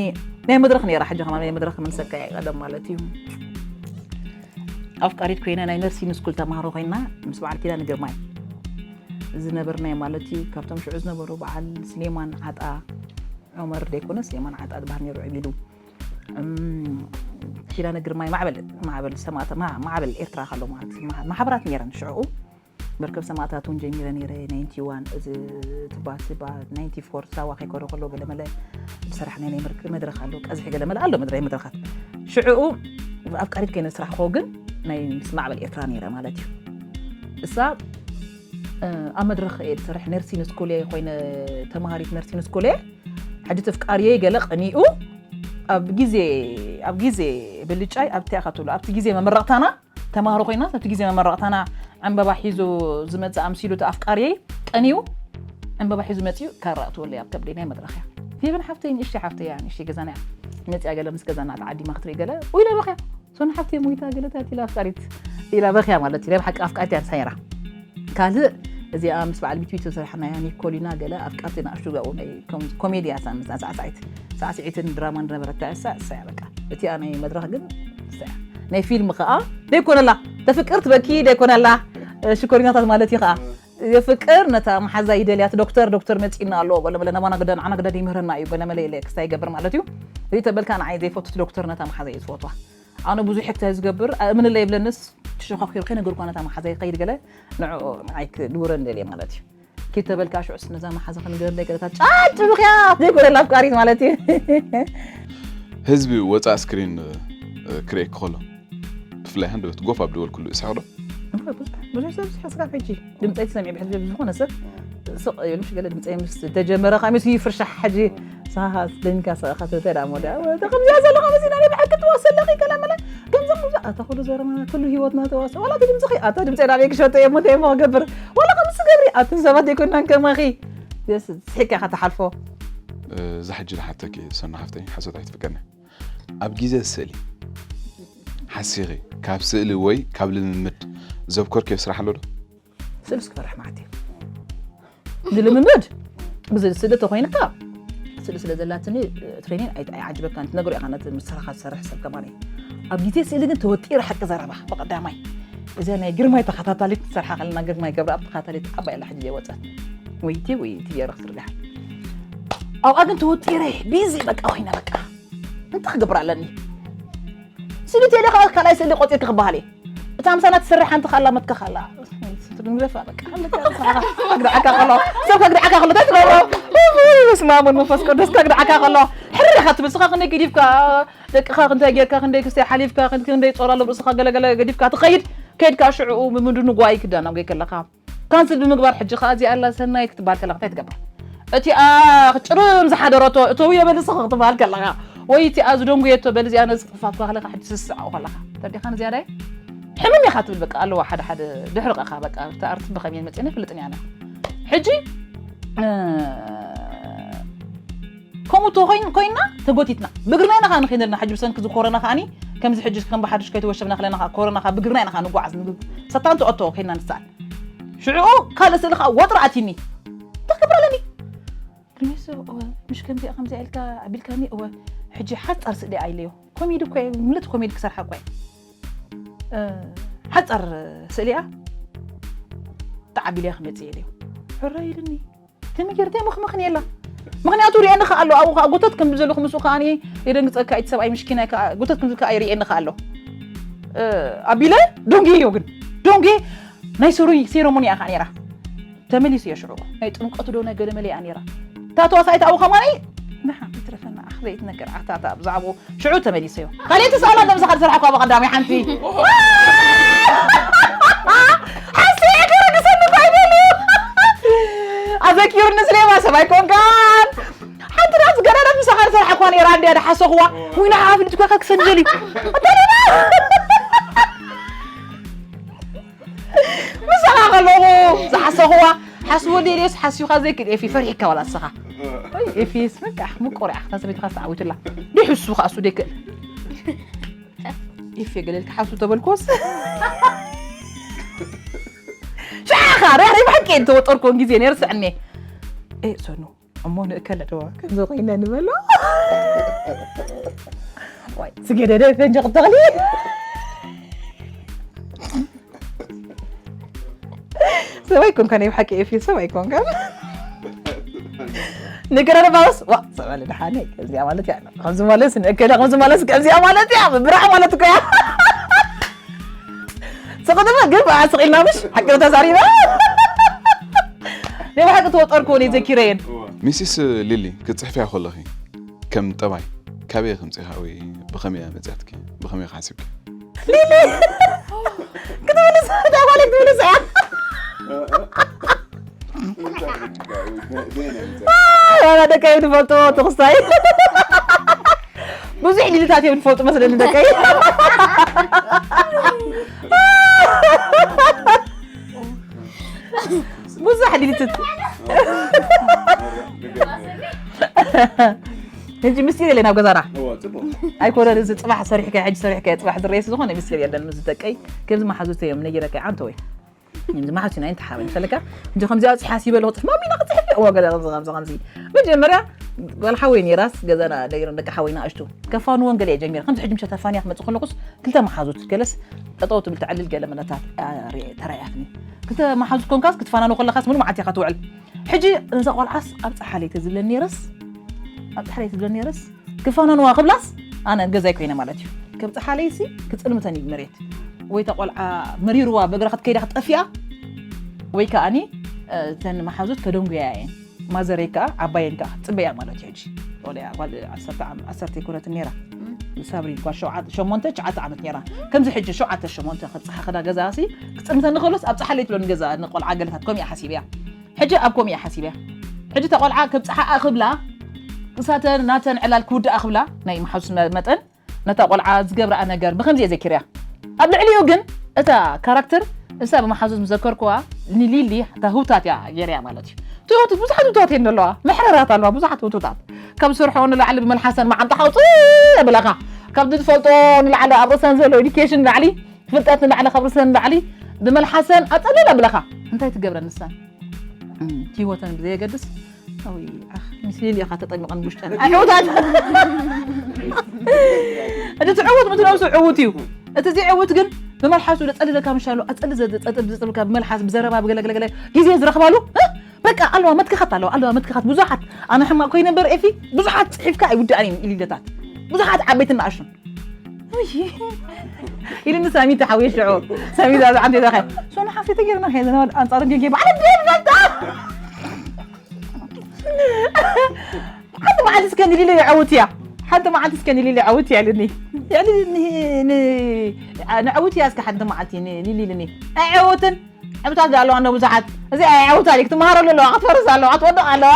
ናይ መድረክ ነይራ ሕጂ ከማ ናይ መድረክ ምንሰካ ቀደም ማለት እዩ ኣፍቃሪት ኮይና ናይ ነርሲን ስኩል ተማሃሮ ኮይና ምስ በዓል ኪዳነ ግርማይ ዝነበርናዮ ማለት እዩ ካብቶም ሽዑ ዝነበሩ በዓል ስሌማን ዓጣ ዑመር ደይኮነ ስሌማን ዓጣ ዝበሃል ነይሩ ዕቢዱ ኪዳነ ግርማይ ማዕበል ማዕበል ሰማእታ ማዕበል ኤርትራ ካሎ ማለት ማሕበራት ነይረን ሽዑ መርከብ ሰማእታት እውን ጀሚረ ነይረ ናይንቲ ዋን እዚ ትባሲ ናይንቲ ፎር ሳዋ ከይከዶ ከሎ ገለመለ ዝሰራሕናይ ናይ መድረክ ኣሎ ቀዝሒ ገለመለ ኣሎ መድረ መድረካት ሽዕኡ ኣፍቃሪት ከይነ ዝስራሕኮ ግን ናይ ምስ ማዕበል ኤርትራ ነይረ ማለት እዩ እሳ ኣብ መድረክ እየ ዝሰርሕ ነርሲን ስኩል እየ ኮይነ ተማሃሪት ነርሲን ስኩል እየ ሕጂ ተፍቃሪየይ ገለ ቀኒኡ ኣብ ግዜ ኣብ ግዜ ብልጫይ ኣብቲ ኣኻትሉ ኣብቲ ግዜ መመረቕታና ተማሃሮ ኮይና ኣብቲ ግዜ መመረቕታና ዕንበባ ሒዙ ዝመፅእ ኣምሲሉ እቲ ኣፍቃሪየይ ቀንዩ ዕንበባ ሒዙ መፅኡ ካራ እትወለይ ኣብ ከብደይ ናይ መድረኽያ ፌቨን ሓፍተይ ንእሽተይ ሓፍተይ እያ ንእሽተይ ገዛና እያ መፅያ ገለ ምስ ገዛና ተዓዲማ ክትርኢ ገለ ኢለ በኽያ ሶን ሓፍቲ ሞይታ ገለታት ኢላ ኣፍቃሪት ኢላ በኽያ ማለት እዩ። ናይ ብሓቂ ኣፍቃሪት እያ ንሳ ነይራ። ካልእ እዚኣ ምስ በዓል ሚትሚት ዝሰርሓናያ ኒኮሊና ገለ ኣፍቃርቲ ንኣሽቱ ጋኡ ናይ ኮም- ኮሜድያ እሳ ምስና ሳዕሳዒት ሳዕስዒትን ድራማን ዝነበረታ እሳ እሳ እያ በቃ። እቲኣ ናይ መድረኽ ግን እሳ እያ። ናይ ፊልም ከኣ ደይኮነላ ተፍቅር ትበኪ ደይኮነላ ሽኮሪናታት ማለት እዩ ከኣ የፍቅር ነታ መሓዛ ይደልያት ዶክተር ዶክተር መጺና ኣሎ ገለመለ ናባና ግዳ ንዓና ግዳ ይምህረና እዩ ገለመለ ኢለ ክስታይ ይገብር ማለት እዩ። እዚ ተበልካ ንዓይ ዘይፈቱት ዶክተር ነታ መሓዛ እዩ ዝፈትዋ። ኣነ ብዙሕ ሕክታ ዝገብር እምንለ ይብለንስ ትሸኻኺሩ ከይነገርኳ ነታ መሓዛ ይኸይድ ገለ ንዕኡ ንዓይ ክድውረ እንደልየ ማለት እዩ። ኪድ ተበልካ ሽዑስ ነዛ መሓዛ ክንገር ደይ ገለታት ጫጭ ብኽያ ዘይኮነ ላፍቃሪት ማለት እዩ። ህዝቢ ወፃእ ስክሪን ክርእየኪ ከሎ ብፍላይ ሃንደበት ጎፍ ኣብ ደበልኩሉ እስሕቕ ዶ? ብዙሕ ሰብ ዝሕስካ ሕጂ ድምፀይ ትሰሚዕ ብሕልፊ ዝኾነ ሰብ ስቕ ኢሉ ምሽ ገለ ድምፀይ ምስ ተጀመረ ከኣ ምስ ይፍርሻሕ ሕጂ ሳሃ ደንካ ሰኻ ተተዳ ሞዳ ከምዚኣ ዘለኻ መሲና ናይ ብሓቂ ትዋሰለኺ ገለ መለ ከምዚ ከምዚ ኣታ ኩሉ ዘረባና ኩሉ ህይወትና ተዋሰ ዋላ እቲ ድምፅኺ ኣታ ድምፀይ ናበይ ክሸጦ እየ ሞተ እሞ ክገብር ዋላ ከምዚ ገብሪ ኣቲ ሰባት ዘይኮናን ከማኺ ስሒካ ኢኻ ትሓልፎ። እዛ ሕጂ ንሓተኪ ሰና ሓፍተይ ሓሶት ኣይትፍቀድኒ። ኣብ ግዜ ስእሊ ሓሲኺ ካብ ስእሊ ወይ ካብ ልምምድ ዘብኮርክዮ ስራሕ ኣሎ ዶ? ስእልስ ክፈርሕ ማለት እዩ። ንልምምድ ብዚ ስእሊ ተኮይንካ ስእሊ ስለ ዘላትኒ ትሬኒን ኣይዓጅበካን ትነግሮ ኢኻ ነቲ ምስራኻ ዝሰርሕ ሰብ ከማን ኣብ ግዜ ስእሊ ግን ተወጢረ ሓቂ ዘረባ ብቀዳማይ እዚኣ ናይ ግርማይ ተኸታታሊት ትሰርሓ ከለና ግርማይ ገብረኣብ ተኸታታሊት ዓባይ ኣላ ሕጂ ዘይወፀት ወይቲ ወይቲ ገይረ ክትርግሓ ኣብኣ ግን ተወጢረ ቢዚ በቃ ኮይነ በቃ እንታይ ክገብር ኣለኒ ስእሊ ቴሌ ከዓ ካልኣይ ስእሊ ቆፂርኪ ክበሃል እየ እታ ምሳና ትሰርሕ ሓንቲ ካላ መትከ ካላ ንግደፋ በቃ ግድዓካ ከሎ ሰብ ከግድዓካ ከሎ እንታይ ትገብሮ ስማሙን መንፈስ ቅዱስ ከግድዓካ ከሎ ሕርኻ ትብል ስኻ ክንደይ ገዲፍካ ደቅኻ ክንታይ ጌርካ ክንደይ ክስተይ ሓሊፍካ ክንደይ ጾር ኣሎ ርእስኻ ገለገለ ገዲፍካ ትኸይድ ከይድካ ሽዕኡ ብምንድንጓይ ክዳናጎይ ከለኻ ካንስል ብምግባር ሕጂ ከዓ እዚኣ ኣላ ሰናይ ክትበሃል ከላ እንታይ ትገብር እቲኣ ክጭርም ዝሓደረቶ እተው የበል ስኽ ክትበሃል ከለኻ ወይ እቲኣ ዝደንጉየቶ በል እዚኣ ነዚ ክፋት ከለኻ ሕጂ ስስዓው ከለኻ ተዲኻ ንዚያዳይ ሕምም ኢኻ ትብል በቃ ኣለዋ ሓደ ሓደ ድሕርቐኻ በቃ እታ ኣርቲ ብኸመይ መፅና ይፍልጥን ያነ ሕጂ ከምኡ ተኮይን ኮይና ተጎቲትና ብእግርና ኢና ከዓ ንኸይድ ዘለና ሕጂ ብሰንኪ ዝኾረና ከዓኒ ከምዚ ሕጂ ከም ብሓድሽ ከይተወሸብና ከለና ከዓ ኮረና ከዓ ብእግርና ኢና ከዓ ንጓዓዝ ንብል ሰታን ትኦቶ ከይና ንስኣል ሽዑ ካልእ ስእሊ ከዓ ወጥሪ ኣትኒ እንታይ ክገብር ኣለኒ ግርሜሶ እወ ምሽ ከምዚኣ ከምዚኣ ኢልካ ኣቢልካኒ እወ ሕጂ ሓፃር ስእሊ ኣይለዮ ኮሜዲ እኮ ምልእቲ ኮሜዲ ክሰርሓ እኮ ሓፃር ስእሊኣ ተዓቢልያ ክመፅእ የለዮ ሕረ ኢልኒ ተመጀርተ ምኽምኽን የላ ምኽንያቱ ሪአኒ ከኣ ኣሎ ኣብኡ ከዓ ጎተት ከም ዘለኹ ምስኡ ከዓ የደንግፀካ እቲ ሰብኣይ ምሽኪናይ ከዓ ጎተት ከም ዝከዓ ይሪአኒ ከኣ ኣሎ ኣቢለ ዶንጌ እዮ ግን ዶንጌ ናይ ሴሮሞኒ እያ ከዓ ነይራ ተመሊሱ እየ ሽዑ ናይ ጥምቀቱ ዶ ናይ ገለመለ እያ ነይራ እታ ተዋሳኢት ኣብኡ ከማነይ ንሓ ይትረፈና ኣኽ ዘይትነገር ዓታታ ብዛዕባኡ ሽዑ ተመሊሰዮ ካልእቲ ሰኣላ ደምሰኻ ዝሰርሓ እኳ ብቐዳሚ ሓንቲ ሓስየ ክርግሰኒ እኳ ይደልዩ ኣዘኪሩኒ ስሌማ ሰብ ኣይኮንካን ሓንቲ ናት ዝገረረት ምሳኻ ዝሰርሓ እኳ ነይራ እንድያ ድሓሰኽዋ ወይ ንዓ ኣፍሊጥኳ ከክሰኒ ደልዩ ምሳኻ ከለኹ ዝሓሰኽዋ ሓስወ ሌልዮስ ሓስዩኻ ዘይክእል ኤፊ ፈሪሕካ ዋላ ንስኻ ወይ ኤፊስ በቃ ምቁር ኢኻ እታ ሰበይትኻ ዝተዓዊትላ ድሕሱ ከኣ እሱ ደይክእል ኤፊ ገለልካ ሓሱ ተበልኮስ ሻኻ ሪኣሪ ብሓቂ እየ ዝተወጠርኩን ግዜ ነይር ስዕኒ እየ ሰኑ እሞ ንእከለ ደዋ ከምዚ ኮይነ ንበሎ ወይ ዝገደደ ፈንጂ ክተኽሊ ሰብኣይ ኮንካ ናይ ብሓቂ ኤፊ ሰብኣይ ኮንካ ንገረኒ ባስ ዋ ሰብኣለ ድሓነ ከምዚኣ ማለት እያ ከምዚ ማለት ንእከለ ከምዚ ማለት ከምዚኣ ማለት እያ ብራዕ ማለት እኮ እያ ስቕ ድማ ግን ብኣ ስቕ ኢልና ምሽ ሓቂ ተዛሪባ ናይ ብሓቂ ተወጠርኩ እኔ ዘኪረየን ሚስስ ሊሊ ክትፅሕፍያ ከለኺ ከም ጠባይ ካበይ ከምፂኻ ወይ ብኸመይ እያ መፅያትኪ ብኸመይ ሓሲብኪ ሊሊ ክትብልስ እታ ጓል ክትብልስ እያ ዋላ ደቀይ ትፈልጥዎ ትኽስታይ ብዙሕ ሊልታት እዮም ዝፈልጡ መስለኒ ደቀይ ብዙሕ ሊልትት ሕጂ ምስጢር የለን ኣብ ገዛና። እዎ ጽቡቅ። ኣይኮነን እዚ ጽባሕ ሰሪሕካ ሕጂ ሰሪሕካ ጽባሕ ዝረየስ ዝኾነ ምስጢር የለን። ምስ ደቀይ ከምዚ መሓዙት እዮም ነጊረካ ኣንተ ወይ ከምዚ መሓዙት ኢና እንተ ሓበን ሰለካ እንጂ ከምዚ ኣውጺ ሓሲበ ለኹ ጽፍ ማሚና ክጽሕፍ እዎ ገለ ከምዚ ከምዚ ከምዚ መጀመርያ ጓል ሓወይ ነይራስ ገዛና ደይሩ ደቂ ሓወይና ኣሽቱ ከፋንወን ገለ እየ ጀሚረ ከምዚ ሕጂ ምሸት ኣፋንያ ክመጽእ ከለኩስ ክልተ መሓዙት ገለስ ጠጠው ትብል ተዕልል ገለ መለታት ተራያትኒ ክልተ መሓዙት ኮንካስ ክትፋናኑ ከለካስ ምሉ መዓት ኢኻ ትውዕል ሕጂ እንዛ ቆልዓስ ኣብ ጸሓለይ ተዝብለን ነይረስ ኣብ ጸሓለይ ተዝብለን ነይረስ ክፋነንዋ ክብላስ ኣነ ገዛይ ኮይነ ማለት እዩ። ከም ጸሓለይሲ ክጽልምተን እዩ መሬት ወይ እታ ቆልዓ መሪርዋ ብእግራ ክትከይዳ ክትጠፊኣ ወይ ከኣኒ እተን መሓዙት ከደንጉያ እየን። ማዘረይ ከዓ ዓባየን ከዓ ክትጽበያ ማለት እዩ። ሕጂ ወዲያ ጓል ዓሰርተ ዓም- ዓሰርተ ይኮነትን ነይራ ሳብሪ ጓል ሸውዓተ ሸሞንተ ትሽዓተ ዓመት ነይራ ከምዚ ሕጂ ሸውዓተ ሸሞንተ ከብፅሓ ክዳ ገዛ ሲ ክፅምተኒ ከሎስ ኣብ ፀሓለይ ትብለኒ ገዛ ንቆልዓ ገለታት ከምኡ እያ ሓሲበያ ሕጂ ኣብ ከምኡ እያ ሓሲበያ ሕጂ እታ ቆልዓ ከብፅሓኣ ክብላ ክሳተን ናተን ዕላል ክውድኣ ክብላ ናይ መሓዙት መጠን ነታ ቆልዓ ዝገብርኣ ነገር ብከምዚ እየ ዘኪርያ ኣብ ልዕሊኡ ግን እታ ካራክተር እሳ ብመሓዙት ምስ ዘከርኩዋ ንሊሊ እታ ህውታት እያ ገይረያ ማለት እዩ ትሁት ብዙሓት ህውታት እየን ዘለዋ መሕረራት ኣለዋ ብዙሓት ህውቱታት ካብ ዝሰርሖ ንላዕሊ ብመልሓሰን መዓንጣ ሓውፅ የብለኻ ካብ ዝፈልጦ ንላዕሊ ኣብ ርእሰን ዘሎ ኤዱኬሽን ንላዕሊ ፍልጠት ንላዕሊ ካብ ርእሰን ንላዕሊ ብመልሓሰን ኣፀለል ኣብለኻ እንታይ ትገብረን ንሰን እቲ ህይወተን ብዘየገድስ ኣውይ ኣኽ ምስ ሊሊ ኢኻ ተጠሚቐን ውሽጠን ኣይዕውታት እቲ ትዕውት ምትነብሱ ዕውት እዩ እቲ ዘይዕውት ግን ብመልሓሱ ዘፀልለካ ምሻሉ ኣፀሊ ዘፀጥብ ዝፅብካ ብመልሓስ ብዘረባ ብገለገለገለ ግዜ ዝረኽባሉ በቃ ኣለዋ መትክኻት ኣለዋ ኣለዋ መትክኻት ብዙሓት ኣነ ሕማቕ ኮይነ እምበር ኤፊ ብዙሓት ፅሒፍካ ኣይውድኣን እዩ ኢሊለታት ብዙሓት ዓበይትን ንኣሽቱን ኢሉኒ ሳሚት ሓውየ ሽዑ ሳሚት ኣዛ ዓንዲ ዛኸ ሶና ሓፍቲ ተገርና ከ ዘናወል ኣንጻር ገጌ ባዓል ደልታ ሓንቲ መዓልቲ እስከ ንሊሊ ይዓውት እያ ሓንቲ መዓልቲ እስከ ንሊሊ ይዓውት እያ ኢሉኒ ንዓውት እያ እስከ ሓንቲ መዓልቲ ንሊሊ ኢሉኒ ኣይዓወትን ዕብታት ዶ ኣለዋ እንዶ ብዙሓት እዚ ኣይዓውታ ዲ ክትመሃረሉ ኣለዋ ክትፈርስ ኣለዋ ክትወድቕ ኣለዋ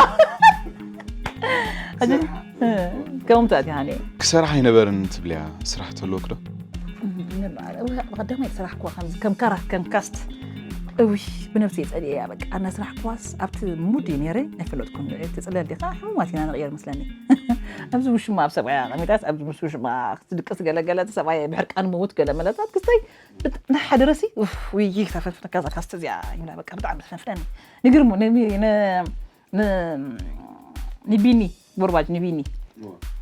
ከምኡ ምትኣት ሃኒ ክሰርሕ ኣይነበርን ትብልያ ስራሕ ተለወክ ዶ ብቀዳማይ ስራሕ ክዋ ከም ካራ ከም ካስት እውይ ብነብሲ የፀልየ እያ በቃ ኣና ስራሕ ክዋስ ኣብቲ ሙድ እዩ ነይረ ኣይፈለጥኩም ትፅለል ዲካ ሕሙማት ኢና ንቅየር መስለኒ ኣብዚ ውሽማ ኣብ ሰብኣያ ቀሚጣስ ኣብዚ ምስ ውሽማ ክትድቅስ ገለገለ ሰብኣያ ብሕርቃን ምውት ገለ መለታት ክስተይ ንሓደረሲ ውይ ተፈንፍነካ እዛ ካስት እዚኣ ይብላ በቃ ብጣዕሚ ተፈንፍነኒ ንግርሙ ንቢኒ ቦርባጅ ንቢኒ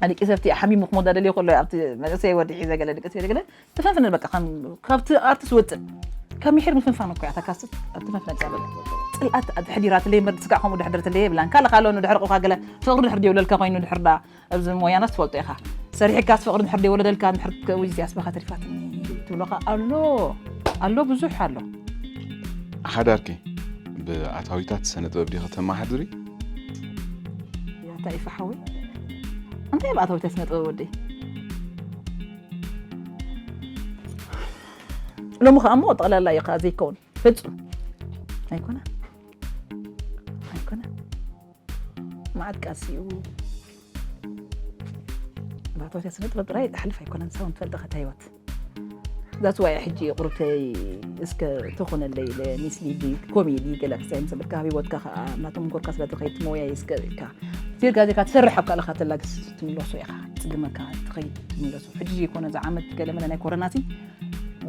ኣደቂ ሰብቲ ሓሚሙ ክሞዳ ደልዮ ከሎ ኣብቲ መንእሰይ ወዲ ሒዘ ገለ ደቂ ሰበ ገለ ተፈንፍነን በቃ ካብቲ ኣርትስ ወፅእ ካብ ሚሒር ምፍንፋን እኮ እያ ተካስት ኣብቲ መፍነጫ በለ ፅልኣት ተሕዲራትለይ መርዲ ስጋዕ ከምኡ ድሕድርትለይ የብላን ካልእ ካልኦ ንድሕሪ ቆኻ ገለ ፍቕሪ ድሕር ደውለልካ ኮይኑ ድሕር ዳ ኣብዚ ሞያና ትፈልጦ ኢኻ ሰሪሕካስ ፍቕሪ ድሕር ደይወለደልካ ድሕር ከውዚ ኣስበኻ ተሪፋትኒ ትብሎኻ ኣሎ ኣሎ ብዙሕ ኣሎ ሓዳርኪ ብኣታዊታት ስነ ጥበብ ዲኺ ተመሓድሪ ያታ ኢፋ ሓዊ እንታይ ብኣታዊታት ስነ ጥበብ ወደይ ሎሚ ከዓ እሞ ጠቕላላ እዩ ከዓ ዘይከውን ፍፁም ኣይኮነ ኣይኮነ መዓት ቃልሲ እዩ ባቶት ስነ ጥበብ ጥራይ ዝሓልፍ ኣይኮነን ሰው ንፈልጠ ከታ ህይወት ዛት ዋይ ሕጂ ቁርብተይ እስከ ተኾነለይ ለሚስሊ ኮሜዲ ገለ ክሳይ ምሰበልካ ኣብ ህይወትካ ከዓ እናተመንኮርካ ስለ ትኸይድ ትመውያይ እስከ ኢልካ ዜርጋ ዜካ ትሰርሕ ኣብ ካልእካ ተላግስ ትምለሶ ኢኻ ፅግመካ ትኸይድ ትምለሶ ሕጂ ዘይኮነ እዚ ዓመት ገለ መለ ናይ ኮረና ሲ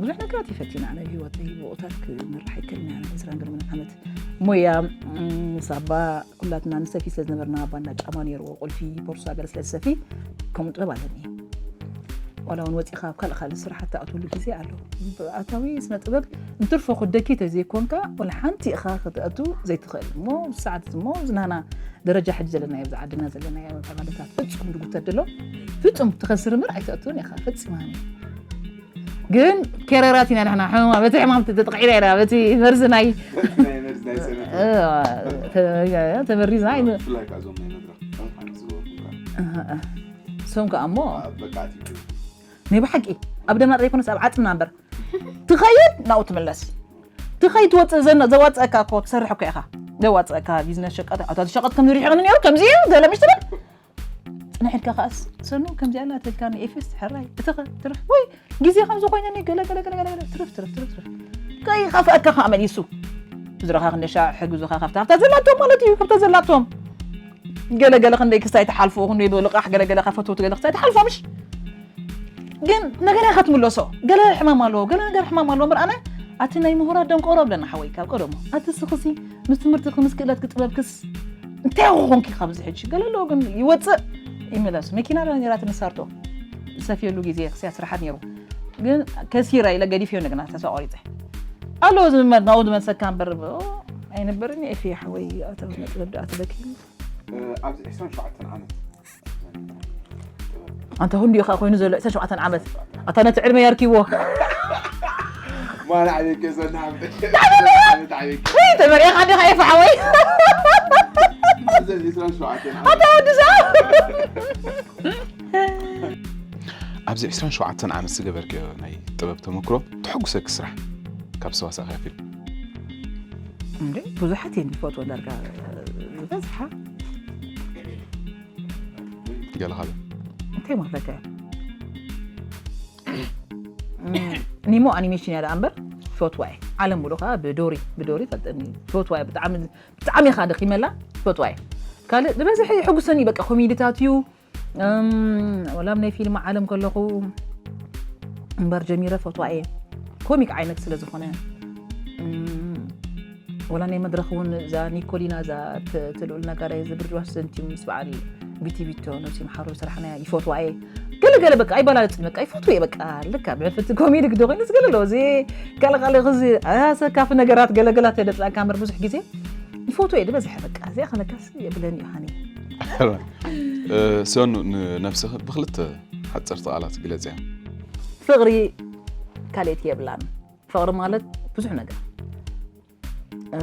ብዙሕ ነገራት ይፈቲና ኣነ ብህይወተይ ብኦታት ክመራሕ ይክእል ናይ ዕስራን ገለ መለ ዓመት ሞያ ሳባ ኩላትና ንሰፊ ስለ ዝነበርና ባና ጫማ ነይርዎ ቁልፊ ቦርሳ ገለ ስለ ዝሰፊ ከምኡ ጥበብ ኣለኒ ዋላ እውን ወፂኻ ኣብ ካልእ ካልእ ስራሕ እትኣትወሉ ግዜ ኣሎ ኣታዊ ስነ ጥበብ እንትርፎ ክደኪ ተዘይኮንካ ወላ ሓንቲ ኢኻ ክትኣቱ ዘይትኽእል እሞ ሰዓት እሞ ዝናና ደረጃ ሕጂ ዘለናዮ ኣብዚ ዓድና ዘለናዮ ተባለታት ፍፁም ድጉተት ደሎ ፍፁም ትኸስር እምበር ኣይትኣትውን ኢኻ ፈፂማ ግን ኬረራት ኢና ንሕና ሕማማ በቲ ሕማም ተጠቂዕና ኢና በቲ መርዚ ናይ ተመሪዝና ሶም ከዓ እሞ ናይ ብሓቂ ኣብ ደምና ጥራይ ኮነስ ኣብ ዓፅምና እምበር ትኸይድ ናብኡ ትምለስ ትኸይድ ትወፅእ ዘዋፅአካ እኮ ትሰርሕ እኮ ኢኻ ዘዋፅአካ ቢዝነስ ሸቀጥ ኣታ ሸቀጥ ከም ዝሪሕቕኒ ነይሩ ከምዚ እዩ ገለ ምሽ ትብል ፅንሕ ኢልካ ከኣስ ሰኑ ከምዚኣ ኣላ ተልካ ንኤፌስ ሕራይ እትኸ ትርፍ ወይ ግዜ ከም ዝኾይነኒ ገለ ገለ ገለ ገለ ትርፍ ትርፍ ትርፍ ትርፍ ከይኸፍአካ ከዓ መሊሱ ዝረኻ ክንደሻ ሕግዙኻ ካብታ ካብታ ዘላቶም ማለት እዩ ካብታ ዘላቶም ገለ ገለ ክንደይ ክስታይ ትሓልፎ፣ ክንደይ ብልቓሕ ገለ ገለ ከፈትውት ገለ ክስታይ ትሓልፎ፣ ምሽ? ግን ነገርያ ከትምለሶ፣ ገለ ሕማም ኣለዎ፣ ገለ ነገር ሕማም ኣለዎ። እምበር ኣነ ኣቲ ናይ ምሁራት ደንቆሮ ብለና ሓወይ ካብ ቀደሙ። ኣቲ ስኽሲ ምስ ትምህርቲ ምስ ክእለት ክጥበብ ክስ እንታይ ኮንኪ ካብዚ ሕጂ? ገለ ኣለዎ ግን ይወፅእ ይምለስ። መኪና ዶ ነራ ትንሳርቶ ዝሰፍየሉ ግዜ ክስያ ስራሓት ነይሩ። ግን ከሲራ ኢለ ገዲፍዮ ንግና ተስፋ ቆሪፀ። ኣሎ ዝመድ ናው ዝመሰካ እምበር ብ-፣ ኣይነበርን ኤፊ ሓወይ ኣተው ነጥበብ ዶ ኣትበኪ። ኣብዚ ዕስራን ሸውዓተን ዓመት ኣንተ ሁንዲ ኢኻ ኮይኑ ዘሎ ዕስራን ሸውዓተን ዓመት ኣታ ነቲ ዕድመ የርኪዎ። ማን ዓብየት ገዛ እናሃብተ ዓመት ዓብየት ወይ ተመሪኻ ዲኻ ኤፊ ሓወይ። እዚ ዕስራን ሸውዓተን ኣታ ወዲ ሰብ ኣብዚ ዕስራን ሸውዓተን ዓመት ዝገበርክዮ ናይ ጥበብ ተመክሮ ተሐጉሰኪ ስራሕ ካብ ዝተዋሳእካዮ ፊልም? እንዴ ብዙሓት እየን ዝፈትዎ ዳርጋ ዝበዝሓ። ገለ ካልእ? እንታይ ማለትካ እዩ? ኒሞ ኣኒሜሽን እያ ደኣ እምበር ፈትዋ እየ። ዓለም ሙሉ ከዓ ብዶሪ ብዶሪ ፈልጠኒ ፈትዋ እየ። ብጣዕሚ ብጣዕሚ ኢኻ ደኺመላ ፈትዋ እየ። ካልእ ዝበዝሕ ይሕጉሰኒ በቃ ኮሜዲታት እዩ። እም፣ ወላ ኣብ ናይ ፊልም ዓለም ከለኹ እምበር ጀሚረ ፈትዋ እየ። ኮሚክ ዓይነት ስለ ዝኾነ እም፣ ወላ ናይ መድረኽ እውን እዛ ኒኮሊና እዛ ት- ትልኡል ነጋዳይ እዚ ብርጅዋስ ሰንቲም ምስ በዓል ቢቲ ቢቶ ነብሲ መሓሩ ዝሰራሕናያ ይፈትዋ እየ። ገለ ገለ በቃ ኣይበላለጽን በቃ ይፈትው እየ በቃ ልካ ብሕፍቲ ኮሜዲ ግዶ ኮይኑ ዝገለ ኣለዎ እዚ ካልእ ካልእ ክዚ ኣሰካፊ ነገራት ገለገላት የደጽላካ እምበር ብዙሕ ግዜ ይፈትው እየ ዝበዝሐ በቃ እዚኣ ከለካስ የብለኒ እዩ ሃኒ። ሰኑ ንነብስኺ ብክልተ ሓፀርቲ ቃላት ግለፅያ። ፍቕሪ ካልእቲ የብላን። ፍቕሪ ማለት ብዙሕ ነገር እ፣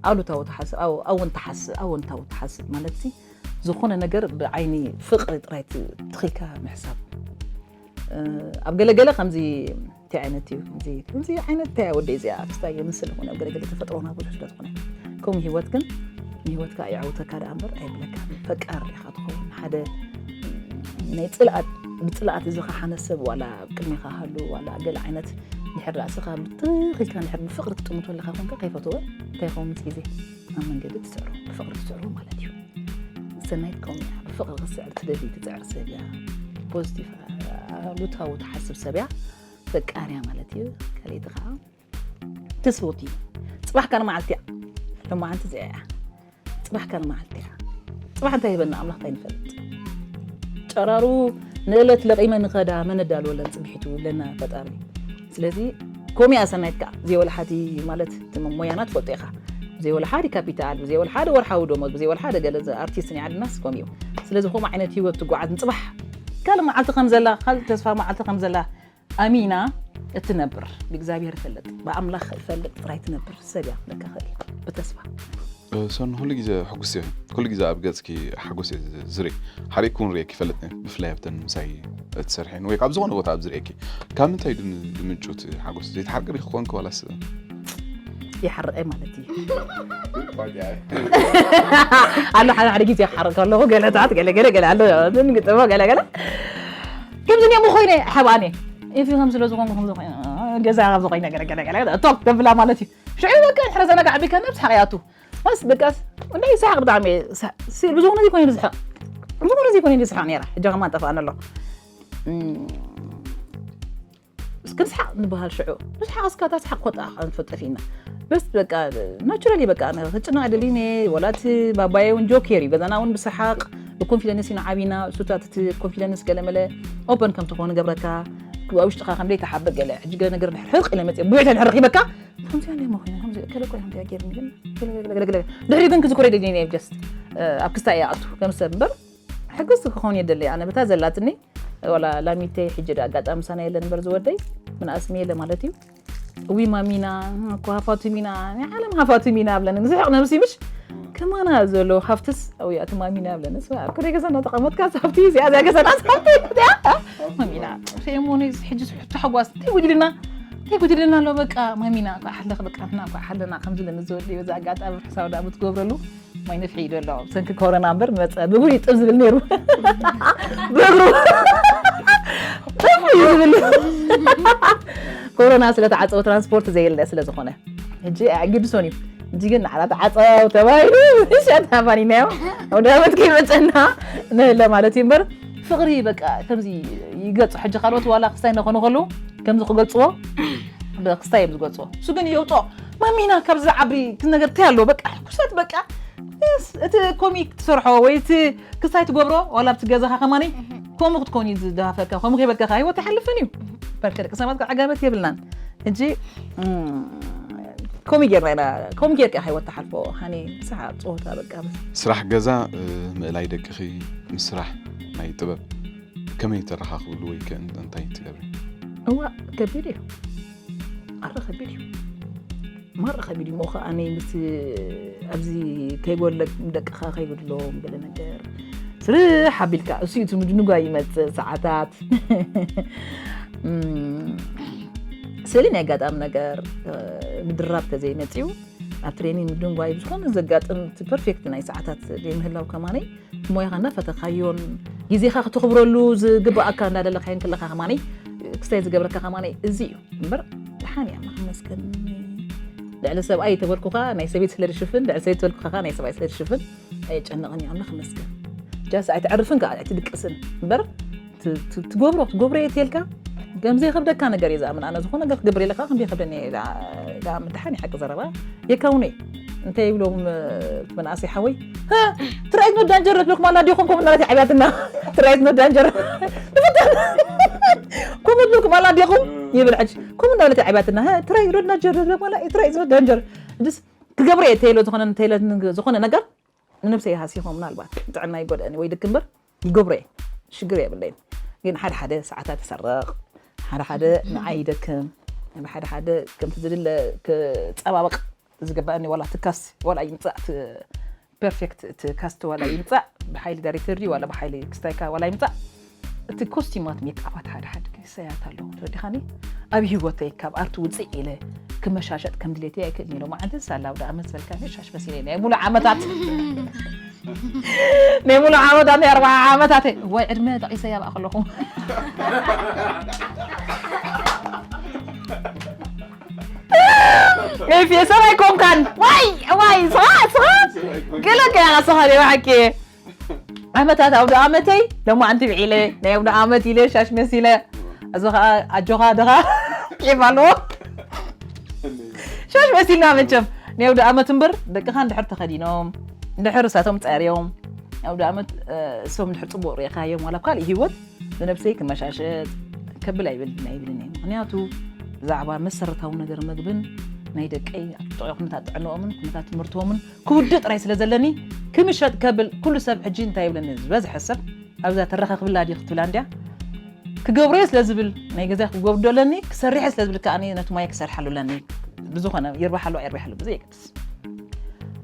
ኣሉታዊ ተሓስብ ኣው- ኣወንታ ሓስብ ኣወንታዊ ተሓስብ ማለት ሲ ዝኾነ ነገር ብዓይኒ ፍቕሪ ጥራይ ት- ትኺካ ምሕሳብ እ፣ ኣብ ገለገለ ከምዚ እንታይ ዓይነት እዩ ከምዚ ከምዚ ዓይነት እንታይ ወደ እዚኣ ክስታይ የምስል ይኾነ ኣብ ገለገለ ተፈጥሮና ብዙሕ ስለ ዝኾነ ከምኡ ህይወት ግን ንህይወትካ የዕውተካ ደኣ እምበር ኣይብለካ ፈቃር ኢኻ ትኸውን ሓደ ናይ ፅልኣት ብፅልኣት እዚ ከሓነ ሰብ ዋላ ኣብ ቅድሚኻ ሃሉ ዋላ ገለ ዓይነት ድሕር ራእስኻ ብትኺልካ ድሕር ብፍቕሪ ትጥምቶ ኣለኻ ኮንካ ከይፈትዎ እንታይ ይኸውን ምስ ግዜ ኣብ መንገዲ ትስዕሮ ብፍቕሪ ትስዕሮ ማለት እዩ ሰናይት ከምኡ እያ ብፍቕሪ ክትስዕር ትደሊ ትፅዕር ሰብ እያ ፖዚቲቭ ኣሉታዊ ትሓስብ ሰብ እያ ፈቃር እያ ማለት እዩ ካልእቲ ከዓ ትስውቲ ፅባሕ ካልእ መዓልቲ እያ ሎማዓንቲ እዚኣ እያ ፅባሕ ካልእ መዓልቲ እያ ፅባሕ እንታይ ይህበና ኣምላኽ እንታይ ንፈልጥ ጨራሩ ንእለት ለቂመ ንኸዳ መን ኣዳልወለን ፅብሒቱ ይብለና ፈጣሪ ስለዚ ኮሚያ ሰናይት ከዓ ብዘይ ወላ ሓቲ ማለት እቲ ሞያና ትፈልጦ ኢኻ ብዘይ ወላ ሓደ ካፒታል ብዘይ ወላ ሓደ ወርሓዊ ደሞዝ ብዘይ ወላ ሓደ ገለ ኣርቲስት ናይ ዓድናስ ከምኡ እዩ ስለዚ ከምኡ ዓይነት ህይወት ትጓዓዝ ንፅባሕ ካልእ መዓልቲ ከም ዘላ ካልእ ተስፋ መዓልቲ ከም ዘላ ኣሚና እትነብር ብእግዚኣብሔር እፈልጥ ብኣምላኽ እፈልጥ ጥራይ ትነብር ሰብ እያ ክብለካ ክእል ብተስፋ ሰኑ ኩሉ ግዜ ሕጉስ እየ ኩሉ ግዜ ኣብ ገፅኪ ሓጎስ እየ ዝርኢ ሓሪእኩ እውን ርእየኪ ይፈልጥ እየ ብፍላይ ኣብተን ምሳይ እትሰርሐን ወይ ካብ ዝኾነ ቦታ ኣብ ዝርእየኪ ካብ ምንታይ ድም- ድምንጩ እቲ ሓጎስ ዘይትሓርቂ ዲኺ ክኾንኪ ዋላስ ይሓርቐ ማለት እዩ ኣሎ ሓደ ሓደ ግዜ ክሓርቅ ከለኹ ገለታት ገለገለ ገለ ኣሎ ግጥሞ ገለገለ ከምዚ ኒሞ ኮይነ ሓብኣነ ኢፊ ከም ስለ ዝኾንኩ ከምዚ ኮይነ ገዛ ከምዚ ኮይነ ገለገለገለ ቶክ ተብላ ማለት እዩ ሽዑ በቃ ሕረ ዘናጋዕ ቢካ ነብስ ሓቕያቱ በስ በቃ እንደ ይስሓቅ ብጣዕሚ ብዙ ነዚ ኮይኑ ዝስሓቅ ብዙ ነዚ ኮይኑ ዝስሓቅ ነራ ሕጂ ከማ ጠፋእን ኣሎ እስኪ ንስሓቅ ንበሃል ሽዑ ንስሓቅ እስካ እታ ስሓቅ ኮጣ ንፈልጠፊ ኢና በስ በቃ ናቹራሊ በቃ ክጭና ኣይደልን እየ ወላ እቲ ባባየ እውን ጆኬር እዩ ገዛና እውን ብስሓቅ ብኮንፊደንስ ኢና ዓቢና እሱታት እቲ ኮንፊደንስ ገለመለ ኦፐን ከም ትኾን ገብረካ ኣብ ውሽጥኻ ከም ዘይተሓብእ ገለ ሕጂ ገለ ነገር ድሕር ሕርቅ ኢለ መፅእ ብውዕተ ድሕር ረኪበካ ከምዚኣ ናይ መኾይነ ከምዚ ገለ ቆይ ከምዚኣ ገይርኒ ግን ገለ ገለ ገለ ገለ ድሕሪ ግን ክዝክሮ ይደሊ ነየ ጀስት ኣብ ክስታ እየ ኣቱ ከም ሰብ እምበር ሕጉስ ክኾን የደለይ ኣነ በታ ዘላትኒ ዋላ ላሚተይ ሕጂ ዳ ኣጋጣሚ ምሳና የለን እምበር ዝወደይ ምንኣስሚ የለ ማለት እዩ እዊ ማሚና እኮ ሃፋቱ ሚና ናይ ዓለም ሃፋቱ ሚና ኣብለኒ ንስሕቕ ነብሲ ምሽ ከማና ዘሎ ሃፍትስ ኣዊ ኣቲ ማሚና ኣብለኒ ስማ ኣብ ኩደ ገዛ እናተቐመጥካ ሃፍቲ እዚኣ እዚኣ ገዛ ናስ ሃፍቲ እዚኣ ማሚና ሰየሞኒ ሕጂ ተሓጓስ እንታይ ጉድልና እንታይ ጉድልና ኣሎ በቃ ማሚና እኳ ሓለኽ በቃ ንሕና እኳ ሓለና ከምዚ ለኒ ዝወደይ በዛ ኣጋጣሚ ሕሳብ ዳ ብትገብረሉ ማይ ነፍሒ ኢሉ ኣሎ ብሰንኪ ኮሮና እምበር መፀ ብእግሩ ይጥብ ዝብል ነይሩ ብእግሩ ጥፍ እዩ ዝብል ኮሮና ስለተዓፀወ ትራንስፖርት ዘየለ ስለዝኾነ ሕጂ ኣግድሶን እዩ ሕጂ ግን ንዓላ ተዓፀው ተባሂሉ ሸታ ባኒናዮ። ኣውደ ዓመት ከይመፀና ንህለ ማለት እዩ እምበር፣ ፍቕሪ በቃ ከምዚ ይገፁ። ሕጂ ካልኦት ዋላ ክስታይ እናኾኑ ከለዉ ከምዚ ክገልፅዎ ብክስታይ እዮም ዝገልፅዎ። እሱ ግን የውፅኦ። ማሚና ካብዚ ዓቢ እቲ ነገር እንታይ ኣለዎ? በቃ ሕኩሳት በቃ፣ የስ፣ እቲ ኮሚክ ትሰርሖ ወይ እቲ ክስታይ ትገብሮ ዋላ ኣብቲ ገዛኻ ከማኒ ከምኡ ክትኮን እዩ ዝደሃፈካ። ከምኡ ከይበልካ ከኣ ህይወት ኣይሓልፍን እዩ። በርካ ደቂ ሰባት ከኣ ዓጋበት የብልናን። ሕጂ እም፣ ከምኡ ጌርና ኢና፣ ከምኡ ጌርካ ህይወት ትሓልፎ። ሃኒ፣ ሰሓቕ፣ ጸወታ፣ በቃ፣ በስ። ስራሕ ገዛ፣ እ፣ ምእላይ ደቅኺ ምስ ስራሕ ናይ ጥበብ ከመይ ተረኻኽብሉ ወይ ከ እንተ-፣ እንታይ ትገብሪ? እዋ፣ ከቢድ እዩ። ኣረ፣ ከቢድ እዩ። ማራ ከቢድ እዩ። እሞ ኸኣ ኣነ ምስ ኣብዚ ከይጎለግ ደቅኻ ከይጎድሎም ገለ ነገር። ስርሕ ኣቢልካ፣ እሱ እዩ እቲ ምድንጓይ ይመጽእ ሰዓታት። እም፣ ስእሊ ናይ ኣጋጣሚ ነገር፣ እ፣ ምድራብ ተዘይመጽኡ፣ ኣብ ትሬኒንግ ምድንጓይ ብዝኾነ ዘጋጥም እቲ ፐርፌክት ናይ ሰዓታት ዘይምህላው ከማነይ፣ ሞያኻ እናፈተኻዮን ግዜኻ ክተኽብረሉ ዝግብኣካ እንዳደለኻዮን ከለኻ ከማነይ፣ ክስታይ ዝገብረካ ከማነይ እዚ እዩ። እምበር ደሓን እየ፣ ኣምላኽ ይመስገን። ልዕሊ ሰብኣይ ተበልኩኻ ናይ ሰበይቲ ስለ ዝሽፍን፣ ልዕሊ ሰበይቲ ተበልኩኻ ከኣ ናይ ሰብኣይ ስለ ዝሽፍን፣ ኣየጨንቕን እዩ፣ ኣምላኽ ይመስገን። ጃስ ኣይትዕርፍን ከኣ ኣይትድቅስን። እምበር ት-፣ ት-፣ ትገብሮ፣ ትገብሮ እየ ተልካ፣ ከም ዘይከብደካ ነገር እየ ዝኣምን። ኣነ ዝኾነ ነገር ክገብር ኢለ ከኣ ከም ዘይከብደኒ እየ ዝኣ-፣ ዝኣምን። ደሓን እዩ ሓቂ ዘረባ፣ የካውነ። እንታይ ይብሎም፣ እ፣ እቲ መናእሰይ ሓወይ? "ሀ፣ ትራይት ኖ ዳንጀር" ትብለኩም ኣላ ዲኹም? ከምኡ እናበለት እያ ዓብያትና። ትራይት ኖ ዳንጀር። ንፍትሕ። ከምኡ ትብለኩም ኣላ ዲኹም? ይብል ሕጂ። ከምኡ እናበለት እያ ዓብያትና። "ሀ፣ ትራይት ኖ ዳንጀር" ትብለኩም ኣላ፣ ትራይት ኖ ዳንጀር። ድስ ክገብሮ እየ ተይሎ ዝኾነ፣ ተይሎ ዝኾነ ነገር ንነብሰይ ሃሲኾ ምናልባት ጥዕና ይጎድእኒ ወይ ድክ እምበር ይገብሮ እየ። ሽግር የብለይን። ግን ሓደ ሓደ ሰዓታት ይሰርቕ፣ ሓደ ሓደ ንዓይ ይደክም፣ ሓደ ሓደ ከምቲ ዝድለ ክጸባበቕ ዝግባእኒ ዋላ እቲ ካስት ዋላ ይምጻእ፣ እቲ ፐርፌክት እቲ ካስት ዋላ ይምጻእ፣ ብሓይሊ ዳይሬክተር ድዩ ዋላ ብሓይሊ ክስታይካ ዋላ ይምጻእ፣ እቲ ኮስቲማት ሜክኣፓት ሓደ ሓደ ክሰያት ኣለዎ። ተረዲኻኒ? ኣብ ህይወተይ ካብ ኣርት ውጽእ ኢለ ክመሻሸጥ ከም ድሌተይ ኣይክእልን ኢለ። መዓንተ ሳላ ወደ ኣመት ዝበልካ ሻሽ መሲለ ናይ ሙሉ ዓመታት ናይ ሙሉ ዓመታት ናይ ኣርባዓ ዓመታት ወይ ዕድመ ጠቒሰ ያብኣ ከለኹ። ኤፍየ ሰብኣይ ኮንካን። ዋይ፣ ዋይ፣ ስኻ፣ ስኻ። ገለ ከያ ስኻ ደይ ሓቂ። ዓመታት ኣውደ ዓመተይ፣ ሎማዓንቲ ብዒለ፣ ናይ ኣውደ ዓመት ኢለ፣ ሻሽ መሲለ። እዚ ኸኣ ኣጆኻ፣ ድኻ፣ ኬፍ ኣለዎ። ሻሽ መሲልና መቸም። ናይ ኣውደ ዓመት እምበር፣ ደቅኻ እንድሕር ተኸዲኖም፣ እንድሕር እሳቶም ጸርዮም፣ ኣውደ ዓመት፣ እ፣ እሶም እንድሕር ጽቡቕ ርኢኻዮም፣ ዋላ ኣብ ካልእ ህይወት፣ ብነብሰይ ክመሻሸጥ ከብል ኣይብል-፣ ኣይብልን እየ። ምኽንያቱ፣ ብዛዕባ መሰረታዊ ነገር መግብን ናይ ደቀይ ኣብ ጥዑይ ኩነታት ጥዕንኦምን ኩነታት ትምህርቶምን ክውድእ ጥራይ ስለ ዘለኒ፣ ክምሸጥ ከብል ኩሉ ሰብ ሕጂ እንታይ ይብለኒ ዝበዝሐ ሰብ፣ ኣብዛ ተረኻኽብላ ድዩ ክትብላ እንድያ? ክገብሮ'የ ስለ ዝብል ናይ ገዛይ ክገብዶ ኣለኒ፣ ክሰርሕ ስለ ዝብል ከኣ ነቲ ሞያ ክሰርሓሉ ኣለኒ። ብዝኾነ ይርባሓሉ ኣይርባሓሉ ብዘየገድስ።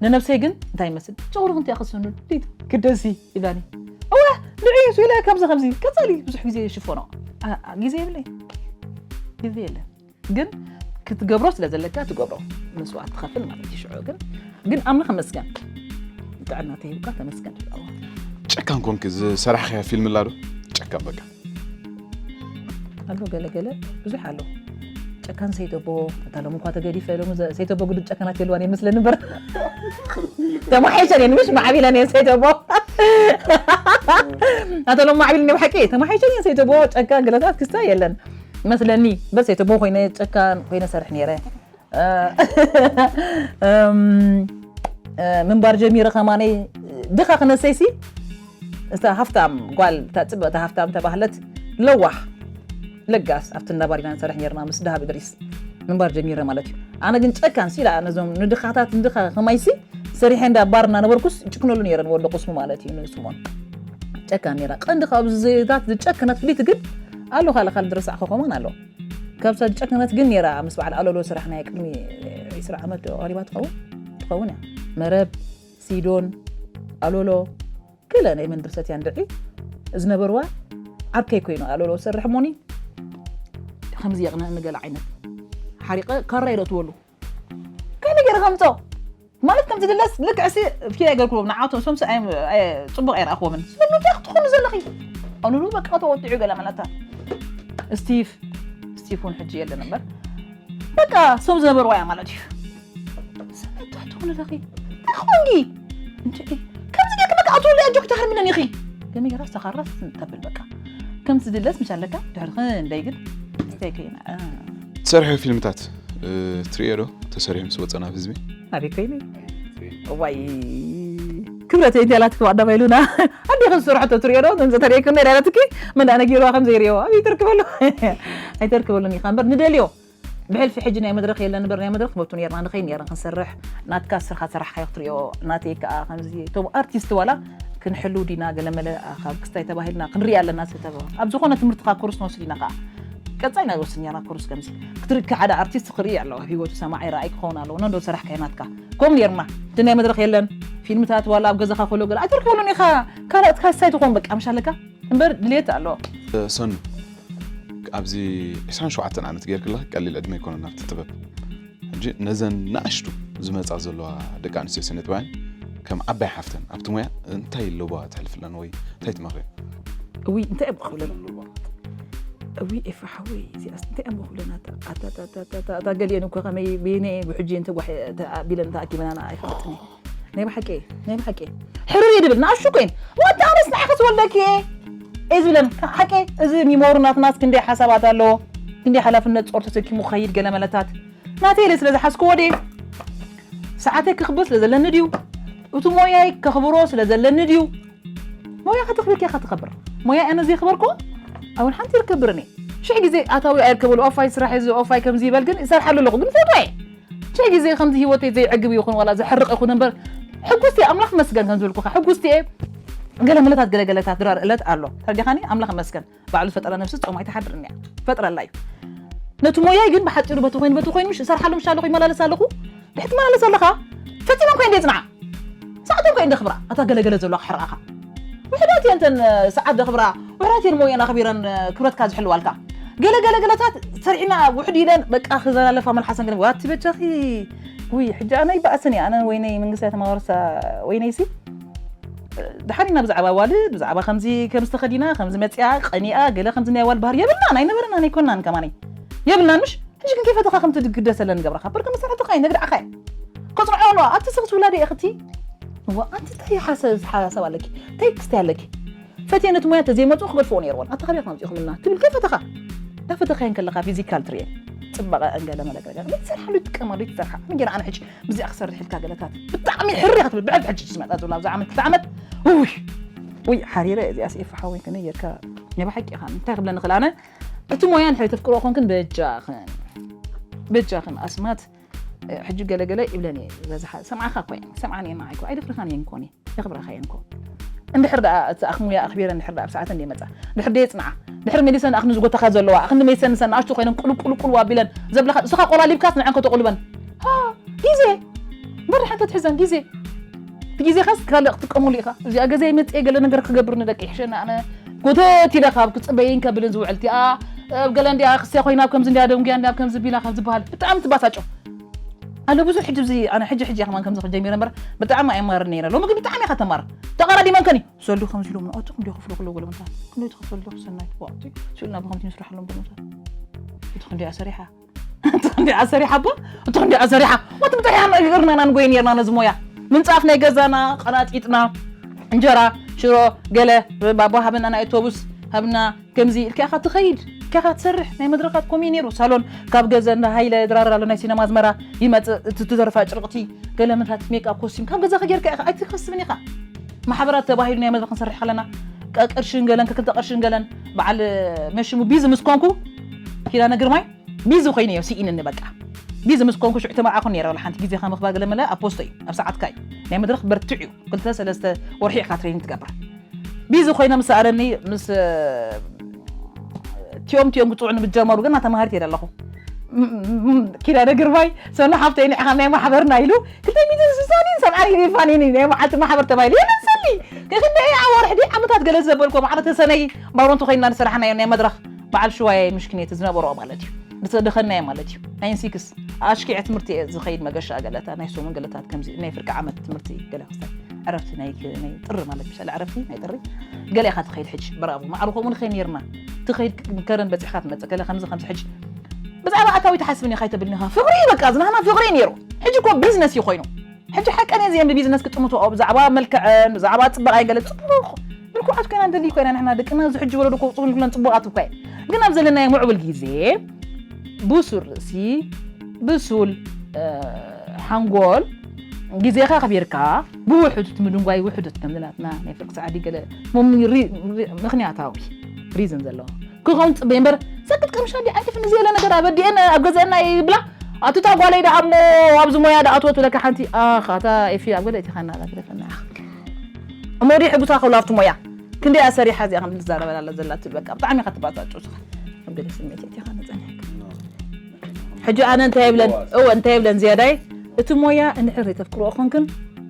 ንነብሰይ ግን እንታይ ይመስል? ጨጉሪ ክንቲኣ ክስኑ ድዩ ክደሲ ኢላኒ። እወ፣ ንዑ እሱ ኢለ ከምዚ ከምዚ ቀጻሊ ብዙሕ ግዜ ይሽፈኖ። ኣ-፣ ኣ-፣ ግዜ የብለይ። ግዜ የለን። ግን ክትገብሮ ስለ ዘለካ ትገብሮ። መስዋእቲ ትኸፍል ማለት እዩ ሽዑ። ግን፣ ግን ኣምላኽ ይመስገን። ጥዕና ተሂብካ ተመስገን። ጨካን ኮንክ ዝሰራሕካያ ፊልም ኣላ ዶ? ጨካን በቃ። ኣሎ ገለ ገለ ብዙሕ ኣሎ። ጨካን ሰይተቦ፣ እታ ሎም እኳ ተገዲፈ፣ ሎም ዘ-፣ ሰይተቦ ግዱድ ጨካናት የልዋን ይመስለኒ እምበር። ተማሒሸን እየን፣ ምሽ ማዕቢለን እየን ሰይተቦ። ኣታ ሎም ማዕቢለን እየን ብሓቂ፣ ተማሒሸን እየን ሰይተቦ፣ ጨካን ገለታት ክስታይ የለን። መስለኒ፣ በስ ሰይተቦ ኮይነ ጨካን ኮይነ ሰርሕ ነይረ። እ፣ እም፣ እ፣ ምንባር ጀሚረ ከማነይ ድኻ ክነሰይሲ፣ እታ ሃፍታም ጓል፣ እታ ጽብቕቲ ሃፍታም ተባህለት ለዋህ ለጋስ ኣብቲ እንዳ ባር ኢና ንሰርሕ ነይርና ምስ ደሃብ እድሪስ ምንባር ጀሚረ ማለት እዩ። ኣነ ግን ጨካን ሲ ኢላ ነዞም ንድኻታት ንድኻ ከማይሲ ሰሪሐ እንዳ ባር እናነበርኩስ ይጭክነሉ ነይረ ንወዲ ቁስሙ ማለት እዩ ንስሞን። ጨካን ነይራ። ቀንዲ ካብ ዝታት ዝጨከነት ፍሊት ግን ኣሎ ካልእ ካልእ ዝረሳዕኹ ከማን ኣሎ። ካብዛ ዝጨከነት ግን ነይራ ምስ በዓል ኣሎሎ ስራሕ ናይ ቅድሚ ዒስራ ዓመት ዶ ቀሪባ ትኸውን? ትኸውን እያ። መረብ፣ ሲዶን፣ ኣሎሎ፣ ክለ ናይ መንድርሰት እያ እንድዒ ዝነበርዋ ዓርከይ ኮይኑ ኣሎሎ ዝሰርሕ እሞኒ ከምዚ የቕንአኒ ገለ ዓይነት ሓሪቐ ካራ የደእትወሉ። ከመይ ገይረ ከምጾ? ማለት ከምዚ ድለስ ልክዕ ሲ ፍኪ ኣይገልኩሎም ንዓቶም እሶም ሲ ኣይ-፣ ኣይ-፣ ጽቡቕ ኣይረኣኽዎምን። ስሉ እንታይ ክትኾኑ ዘለኺ? ኣሉሉ በቃ ተወዲዑ ገለ መለታ። ስቲቭ፣ ስቲቭ እውን ሕጂ የለን እምበር። በቃ እሶም ዝነበርዋ እያ ማለት እዩ። ስምንት ትሕቲ ወለለኺ እንታይ ኾንጊ እንጂ ከምዚ ጌርክ በቃ ኣቶ ወልደ ኣጆክ ተሃርምነን ኢኺ። ከመይ ጌራ ዝተኻራስ ተብል በቃ ከምዚ ድለስ ምሽ ኣለካ ድሕሪ ክንደይ ግን ስታይ ከይና ትሰርሑ ፊልምታት ትርእዮ ዶ? ተሰሪሑ ምስ ወፀ ናብ ህዝቢ ኣበይ ኮይነ ዋይ ክብረት እንተ ላትክ ኣዳማ ኢሉና ኣዲ ከም ዝሰርሖ ተትርእዮ ዶ ከምዚ ተርእየክም ነዳ ላትኪ መን ኣነ ጌርዋ ከም ዘይርእዮ ኣበይ ተርክበሉ ኣይተርክበሉን ኢኻ እምበር ንደልዮ ብሕልፊ ሕጂ ናይ መድረኽ የለን እምበር ናይ መድረኽ መብቱ ነርና ንኸይ ነርና ክንሰርሕ ናትካ ስርካ ሰራሕካ ክትሪኦ ናተይ ከዓ ከምዚ እቶም ኣርቲስት ዋላ ክንሕሉ ዲና ገለመለ ካብ ክስታይ ተባሂልና ክንርኢ ኣለና ዝተበ ኣብ ዝኾነ ትምህርትካ ኮርስ ንወስድ ኢና ከዓ ቀፃይ ናይ ወስድ ነርና ኮርስ ከምዚ ክትርኢ ሓደ ኣርቲስት ክርኢ ኣለዎ ህይወቱ ሰማዓይ ረኣይ ክኸውን ኣለዎ ነዶ ሰራሕካዮ ናትካ ከምኡ ነርና እቲ ናይ መድረኽ የለን ፊልምታት ዋላ ኣብ ገዛኻ ከሎ ገለ ኣይተርክበሉን ኢኻ ካልኦት ካሳይ ትኾን በቃ ምሽ ኣለካ እምበር ድልየት ኣለዎ ሰኑ ኣብዚ ዕስራን ሸውዓተን ዓመት ጌርክላ ቀሊል ዕድመ ይኮነ ናብቲ ጥበብ ሕጂ ነዘን ንኣሽቱ ዝመፃ ዘለዋ ደቂ ኣንስትዮ ስነ ጥበባን ከም ዓባይ ሓፍተን ኣብቲ ሙያ እንታይ ኣለዋ ትሕልፍለን ወይ እንታይ ትመኽሪ እውይ እንታይ እዮም ክብለን እውይ ኤፋ ሓወይ እዚኣስ እንታይ እዮም ክብለን ኣታ ገሊአን እኮ ከመይ ብየነ ብሕጂ እንተጓሕ ቢለን ተኣኪበናና ኣይፈልጥን ናይ ብሓቂ ናይ ብሓቂ ሕርር እየ ድብል ንኣሹ ኮይን ወዲ ኣነስ ንዓኸ ዝወልደኪ እየ ዝብለን ሓቂ እዚ ሚሞሩ ናትናስ ክንደይ ሓሳባት ኣለዎ ክንደይ ሓላፍነት ፆር ተሰኪሙ ክኸይድ ገለ መለታት ናተይ ኢለ ስለ ዝሓዝክዎ ድየ ሰዓተይ ክኽብር ስለ ዘለኒ ድዩ እቲ ሞያይ ከኽብሮ ስለ ዘለኒ ድዩ ሞያ ከተኽብር ኬኻ ትኸብር ሞያ ኣነ ዘይኽበርኮ ኣውን ሓንቲ ይርከብርን እየ ሽሕ ግዜ ኣታዊ ኣይርከበሉ ኦፋይ ስራሕ እዚ ኦፋይ ከምዚ ይበል ግን ይሰርሓሉ ኣለኹ ግን ፈትወ ሽሕ ግዜ ከምዚ ህይወተይ ዘይዕግብ ይኹን ዋላ ዘሕርቕ ይኹን እምበር ሕጉስቲ ኣምላኽ መስገን ከም ዝብልኩኻ ሕጉስቲ እየ ገለ መለታት ገለገለታት ድራር እለት ኣሎ ተርዲኻኒ ኣምላኽ መስገን ባዕሉ ዝፈጠረ ነብሲ ጾም ኣይትሓድርን እያ ፈጥረላ እዩ ነቲ ሞያይ ግን ብሓፂሩ በቲ ኮይኑ በቲ ኮይኑ ምሽ እሰርሓሉ ምሽ ኣለኹ ይመላለስ ኣለኹ ድሕቲ መላለስ ኣለኻ ፈፂመን ኮይን ደፅንዓ ሰዓቶም ኮይን ደኽብራ ኣታ ገለገለ ዘለዋ ክሕርቓኻ ውሕዳት እየን ተን ሰዓት ደኽብራ ውሕዳት እየን ሞየን ኣኽቢረን ክብረትካ ዝሕልዋልካ ገለ ገለ ገለታት ሰሪሕና ውሕድ ኢለን በቃ ክዘላለፋ መልሓሰን ገለ ዋቲ በጃኺ ውይ ሕጂ ኣነ ይበኣስን እየ ኣነ ወይነይ መንግስቲ ተማወርሳ ወይነይሲ ድሓን ኢና ብዛዕባ ዋልድ ብዛዕባ ከምዚ ከም ዝተኸዲና ከምዚ መፅያ ቀኒኣ ገለ ከምዚ ናይ ዋል ባህር የብልናን ኣይነበረናን ኣይኮናን ከማነይ የብልናን ምሽ ሕጂ ግን ከይፈተኻ ከምቲ ድግደሰለ ንገብረኻ በርከ መሳርሕትኻ እዩ ነግድዓኻ እዩ ከፅንዖ ኣለዋ ኣብቲ ስኽስ ውላደ እኽቲ እዋ ኣንቲ እንታይ ሓሰብ ሓሳብ ኣለኪ እንታይ ክስታይ ኣለኪ ፈትየ ነቲ ሞያ ተዘይመፅኡ ክገድፍዎ ነይርዎን ኣታ ካበይ ከምፂኹምልና ትብል ከይፈተኻ እንዳፈተኻየን ከለኻ ፊዚካል ትርየን ፅባቐ እንገለ መለገለገ ዘይትሰርሓሉ ይጥቀማሉ ይትሰርሓ ኣነ ገይረ ኣነ ሕጂ ብዚኣ ክሰርሕ ኢልካ ገለታት ብጣዕሚ ሕሪ ክትብል ብዕድ ሕጂ ዝመጣ ዝብላ ኣብዚ ዓመት ክልተ ዓመት ውይ ውይ ሓሪረ እዚኣ ስኢፋ ሓወይ ከመይ ጌርካ ናይ ብሓቂ ኢኻ እንታይ ክብለኒ ክእል ኣነ እቲ ሞያ ንሕሪ ተፍቅሮ ኮንክን በጃኽን በጃኽን ኣስማት ሕጂ ገለገለ ይብለኒ በዝሓ ሰምዓኻ እኮ እየ ሰምዓኒ እየ ንዓይ እኮ ኣይደፍርኻን እየን ኮኒ የኽብረኻ እየን እኮ እንድሕር ደኣ እቲ ኣኽሙያ ኣኽቢረ እንድሕር ደኣ ብሰዓተ እንደ መጻ ድሕር ደየ ጽንዓ ድሕር መሊሰን ኣኽኒ ዝጎተኻ ዘለዋ ኣኽኒ መሊሰን ንሰን ንኣሽቱ ኮይነን ቁልቁልቁል ኣቢለን ዘብለኻ ንስኻ ቆላሊብካስ ንዐን ከተቑልበን ግዜ እምበር ሓንቲ ትሕዘን ግዜ እቲ ግዜኻስ ካልእ ክትጥቀመሉ ኢኻ እዚኣ ገዛ ይመፅእ ገለ ነገር ክገብር ንደቂ ይሕሸኒ ኣነ ጎተት ኢለ ካብ ክፅበይን ከብልን ዝውዕል እቲኣ ኣብ ገለ እንዲያ ክስያ ኮይና ኣብ ከምዚ እንዲያ ደንጉያ እንዲያ ኣብ ከምዚ ቢላ ካብ ዝበሃል ብጣዕሚ ትባሳጮ ኣሎ ብዙሕ ሕጂ እዚ ኣነ ሕጂ ሕጂ ከማን ከምዚ ክጀሚረ እምበር ብጣዕሚ ኣይማርን ነይረ ሎሚ ግን ብጣዕሚ ኢኻ ተማር ተቐራዲመን ከኒ ሰሉ ከምዚ ኢሎም ንኣቱ ክንዲ ክፍሉ ክለው ገለ ምንታ ክንዲ ትኽፈል ዶ ክሰናይ ዋዕቲ ስልና ብከምቲ ንስራሕሎም ብምንታ እቲ ክንዲ ኣሰሪሓ እንዲኣ ሰሪሓ ኣቦ እቲ ክንዲኣ ሰሪሓ ወቲ ብጥሕያ እግርና ኢና ንጎይ ነርና ነዚ ሞያ ምንፃፍ ናይ ገዛና ቀናጢጥና እንጀራ ሽሮ ገለ ባቦ ሃበና ናይ ኣውቶቡስ ሃብና ከምዚ ኢልካ ኢኻ ትኸይድ ኢልካ ኢኻ ትሰርሕ ናይ መድረኻት ኮሚ ነይሩ ሳሎን ካብ ገዘ እንዳ ሃይለ ድራር ኣሎ ናይ ሲነማ ኣዝመራ ይመፅእ እቲ ትዘርፋ ጭርቕቲ ገለ ምታት ሜክኣፕ ኮስቲም ካብ ገዛኻ ጌርካ ኢኻ ኣይትከስብን ኢኻ ማሕበራት ተባሂሉ ናይ መድረኽ ክንሰርሕ ከለና ቅርሽን ገለን ከክልተ ቅርሽን ገለን በዓል መሽሙ ቢዚ ምስ ኮንኩ ኪዳነ ግርማይ ቢዚ ኮይነ እዮ ስኢንኒ በቃ ቢዚ ምስ ኮንኩ ሽዑ ተመርዓኹ ነይረ ወላ ሓንቲ ግዜኻ ምኽባር ገለ መለ ኣብ ፖስቶ እዩ ኣብ ሰዓትካ እዩ ናይ መድረኽ በርትዕ እዩ ክልተ ሰለስተ ወርሒ ኢኻ ትሬኒንግ ትገብር ቢዚ ኮይነ ምስ ኣረኒ ምስ ቲኦም ቲኦም ክፅውዕኒ ምስ ጀመሩ ግን ተማሃሪት እየ ኣለኹ ኪዳነ ግርማይ ሰኑ ሓፍተይ ንዕኻ ናይ ማሕበርና ኢሉ ክልተ ሚእትን ስሳን ሰብዓን ሪፋን ናይ መዓልቲ ማሕበር ተባሂሉ የለን ሰኒ ክንደይ ወርሒ ዓመታት ገለ ዝበልኮ ማዕረ ተሰነይ ባሮንቱ ኮይና ዝሰራሕናዮ ናይ መድረኽ በዓል ሽዋየ ምሽክኔት ዝነበሮ ማለት እዩ ዝደኸናየ ማለት እዩ ናይ ሲክስ ኣሽኪዐ ትምህርቲ እየ ዝኸይድ መገሻ ገለታ ናይ ሶሙን ገለታት ከምዚ ናይ ፍርቂ ዓመት ትምህርቲ ገለ ክስታይ ዕረፍቲ ናይ ናይ ጥሪ ማለት ምሻለ ዕረፍቲ ናይ ጥሪ ገለ ኢኻ ትኸይድ ሕጂ ብራቡ ማዕሩ ከምኡ ንኸይ ነርና ትኸይድ ከረን በፂሕካ ትመፅእ ገለ ከምዚ ከምዚ ሕጂ ብዛዕባ ኣታዊ ትሓስብን ኢኻ ይተብልኒ ኢኻ ፍቕሪ በቃ ዝናህና ፍቕሪ ነይሩ ሕጂ እኮ ቢዝነስ እዩ ኮይኑ ሕጂ ሓቀን እየ እዚኦም ብቢዝነስ ክጥምትኦ ብዛዕባ መልክዐን ብዛዕባ ፅባቕ ኣይገለ ፅቡቕ ምልኩዓት ኮይና ንደሊ ኮይና ንሕና ደቅና እዚ ሕጂ ወለዶ ክወፅኹን ኩለን ፅቡቓት እኳ እየ ግን ኣብ ዘለናዮ ምዕቡል ግዜ ብሱር ርእሲ ብሱል ሓንጎል ግዜኻ ኣኽቢርካ ብውሕዱት ምድንጓይ ውሕዱት ከም ናትና ናይ ፍርቂ ሰዓዲ ገለ ምክንያታዊ ሪዝን ዘለዎ ክኸውን ፅበይ እምበር ሰክት ቀምሻ እንዲ ዓይንትፍ ንዚ የለ ነገር ኣበዲኤን ኣብ ገዘአና ይብላ ኣቱታ ጓለይ ደኣ እሞ ኣብዚ ሞያ ደኣ ኣትወት ብለካ ሓንቲ ኣኻታ ኤፊ ኣብ ገለ እቲ ኻና ዛግረፈና እሞ ዲ ሕጉሳ ከብላ ኣብቲ ሞያ ክንደይ ኣሰሪሓ እዚኣ ከም ትዛረበላ ኣላ ዘላ ትብል በቃ ብጣዕሚ ኢኻ ትባጻጭ ስኻ ኣብ ገለ ስሜት እቲ ኻና ጸኒሕካ ሕጂ ኣነ እንታይ ይብለን እወ እንታይ ይብለን ዝያዳይ እቲ ሞያ እንድሕር ዘይተፍቅርኦ ኾንክን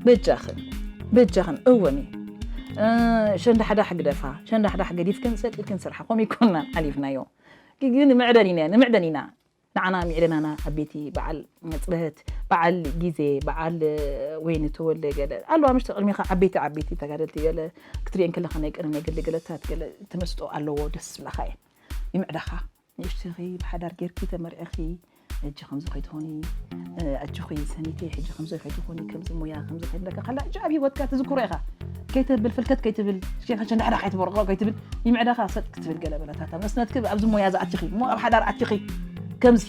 በጃኽን በጃኽን እወኒ ሸንዳሕዳሕ ግደፋ ሸንዳሕዳሕ ገዲፍክን ሰጥ ኢልክን ስርሓ ኮም ይኮናን ሓሊፍናዮ ግን ምዕደን ኢና ንምዕደን ኢና ንዓና ሚዕደናና ዓበይቲ በዓል ፅርህት በዓል ግዜ በዓል ወይኒ ተወልደ ገለ ኣለዋ ምሽ ቅድሚኻ ዓበይቲ ዓበይቲ ተጋደልቲ ገለ ክትሪኤን ከለኻ ናይ ቀደም ናይ ገለ ገለታት ገለ ተመስጦ ኣለዎ ደስ ዝብላኻ እየን ይምዕዳኻ ንእሽትኺ ብሓዳር ጌርኪ ተመርዕኺ እጂ ከምዚ ከይትኾኒ ኣጆኺ ሰኒተይ ሕጂ ከምዚ ከይትኾኒ ከምዚ ሞያ ከምዚ ከይትለካ ካላ እጂ ኣብ ሂወትካ ትዝክሮ ኢኻ ከይተብል ፍልከት ከይትብል ሽኬካ ሸንዳሕዳ ከይትበርቆ ከይትብል ይምዕዳኻ ሰጥ ክትብል ገለ በለታታ መስነትኪ ኣብዚ ሞያ ዝኣትኺ እሞ ኣብ ሓዳር ኣትኺ ከምዚ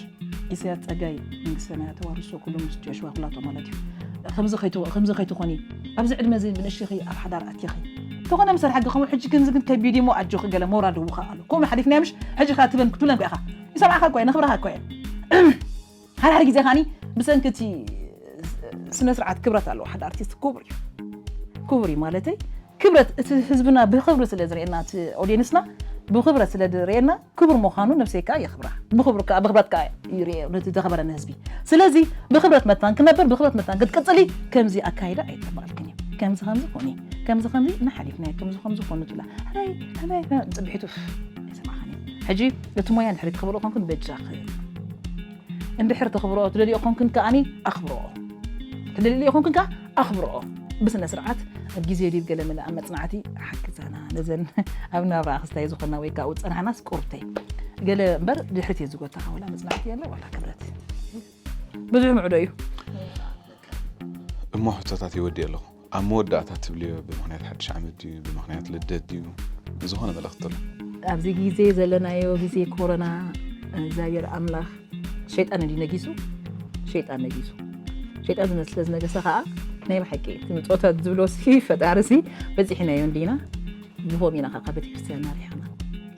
ኢሳያስ ጸጋይ መንግስተ ሰማያት ተዋርሶ ኩሉ ምስ ጆሽዋ ኩላቶ ማለት እዩ ከምዚ ከይትኾኒ ኣብዚ ዕድመ እዚ ብንእሽትኺ ኣብ ሓዳር ኣትኺ ተኾነ ምሰር ሓጊ ከምኡ ሕጂ ግን ዝግን ከቢድ እሞ ኣጆኺ ገለ ሞራል ድውኻ ኣሎ ከምኡ ሓሊፍናዮ ምሽ ሕጂ ካ ትበን ክትብለን ኢኻ ይሰምዓኻ እኮ እየ ነኽብረኻ እኮ እየ ሓደ ሓደ ግዜ ኻኒ ብሰንኪ እቲ ስነ ስርዓት ክብረት ኣለዎ ሓደ ኣርቲስት ክቡር እዩ ክቡር እዩ ማለተይ ክብረት እቲ ህዝብና ብክብሪ ስለ ዝርእየና እቲ ኦዲየንስና ብክብረት ስለ ዝርእየና ክቡር ምዃኑ ነብሰይ ከዓ የኽብራ ብክብሪ ከዓ ብክብረት ከዓ ይርእየ ነቲ ዘኽበረኒ ህዝቢ ስለዚ ብክብረት መታን ክነብር ብክብረት መታን ክትቅፅሊ ከምዚ ኣካይዳ ኣይጠበቐልክን እዩ ከምዚ ከምዚ ኮኒ ከምዚ ከምዚ እናሓሊፍናዮ ከምዚ ከምዚ ኮኑ ትብላ ሕራይ ሕራይ ፅብሒቱ ኣይሰማዕኻን እዩ ሕጂ እቲ ሞያ እንድሕሪ ትኽብሮ ኮንኩን በጃ ክህብ እንድሕር ተኽብርኦ ትደልዮ ኮንክን ከኣኒ ኣኽብርኦ ትደልዮ ኮንክን ከኣ ኣኽብርኦ ብስነ ስርዓት ኣብ ግዜ ድዩ ገለ መለ ኣብ መጽናዕቲ ሓግዛና ነዘን ኣብ ናብራ ክስታይ ዝኾና ወይ ከዓ ዝጸናሕናስ ቁርብተይ ገለ እምበር ድሕሪት እየ ዝጎታኻ ወላ መጽናዕቲ የለ ወላ ክብረት ብዙሕ ምዕዶ እዩ እሞ ሕቶታት ይወዲ ኣለኹ ኣብ መወዳእታ ትብልዮ ብምኽንያት ሓድሽ ዓመት ድዩ ብምኽንያት ልደት ድዩ ዝኾነ መልእኽቲ ኣሎ ኣብዚ ግዜ ዘለናዮ ግዜ ኮሮና እግዚኣብሔር ኣምላኽ ሸይጣን እንዲ ነጊሱ ሸይጣን ነጊሱ ሸይጣን ዝመስለ ዝነገሰ ከዓ ናይ ብሓቂ እቲ ምፆታት ዝብሎ ሲ ፈጣሪ ሲ በፂሕናዮ እንዲና ብሆም ኢና ካብ ቤተክርስትያን ናሪሕና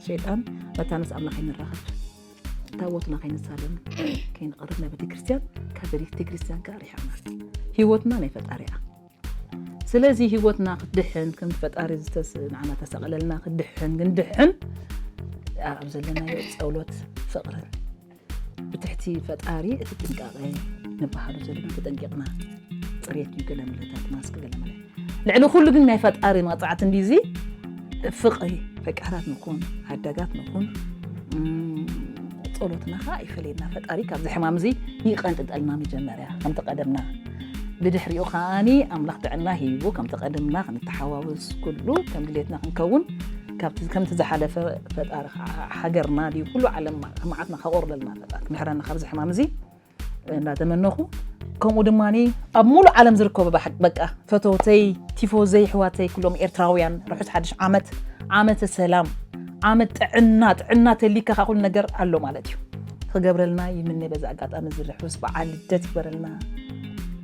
ሸይጣን መታንስ ኣምላኽ ይንራኸብ ታቦትና ከይንሳለም ከይንቐርብ ናብ ቤተክርስትያን ካብ ቤተክርስትያን ከዓ ሪሕቕና ህይወትና ናይ ፈጣሪያ ስለዚ ህይወትና ክትድሕን ከም ፈጣሪ ዝተስ ንዓና ተሰቐለልና ክትድሕን ክንድሕን ኣብ ዘለናዮ ፀውሎት ፍቕርን ብትሕቲ ፈጣሪ እቲ ጥንቃቐ ንባሃሉ ዘለና ተጠንቂቕና ፅሬት እዩ ገለ ምለታት ማስክ ገለ ምለ ልዕሊ ኩሉ ግን ናይ ፈጣሪ መቕፃዕቲ እንዲዚ ፍቕሪ ፈቃራት ንኹን ሓዳጋት ንኹን ጸሎትና ከዓ ይፈለየና ፈጣሪ ካብዚ ሕማም እዚ ይቐንጥጠልና መጀመርያ ከምቲ ቀደምና ብድሕሪኡ ከዓኒ ኣምላኽ ጥዕና ሂቡ ከምቲ ቀደምና ክንተሓዋወስ ኩሉ ከም ድሌትና ክንከውን ከምቲ ዝሓለፈ ፈጣሪ ከዓ ሃገርና ድዩ ኩሉ ዓለም መዓትና ከቆርለልና ፈጣሪ ክምሕረና ካብዚ ሕማም እዚ እንዳተመነኹ ከምኡ ድማ ኣብ ሙሉ ዓለም ዝርከቡ በቃ ፈተውተይ ቲፎዘይ ሕዋተይ ኩሎም ኤርትራውያን ርሑስ ሓድሽ ዓመት ዓመተ ሰላም ዓመት ጥዕና ጥዕና ተሊካ ካ ኩሉ ነገር ኣሎ ማለት እዩ ክገብረልና ይምነ በዚ ኣጋጣሚ እዚ ርሑስ በዓል ልደት ይግበረልና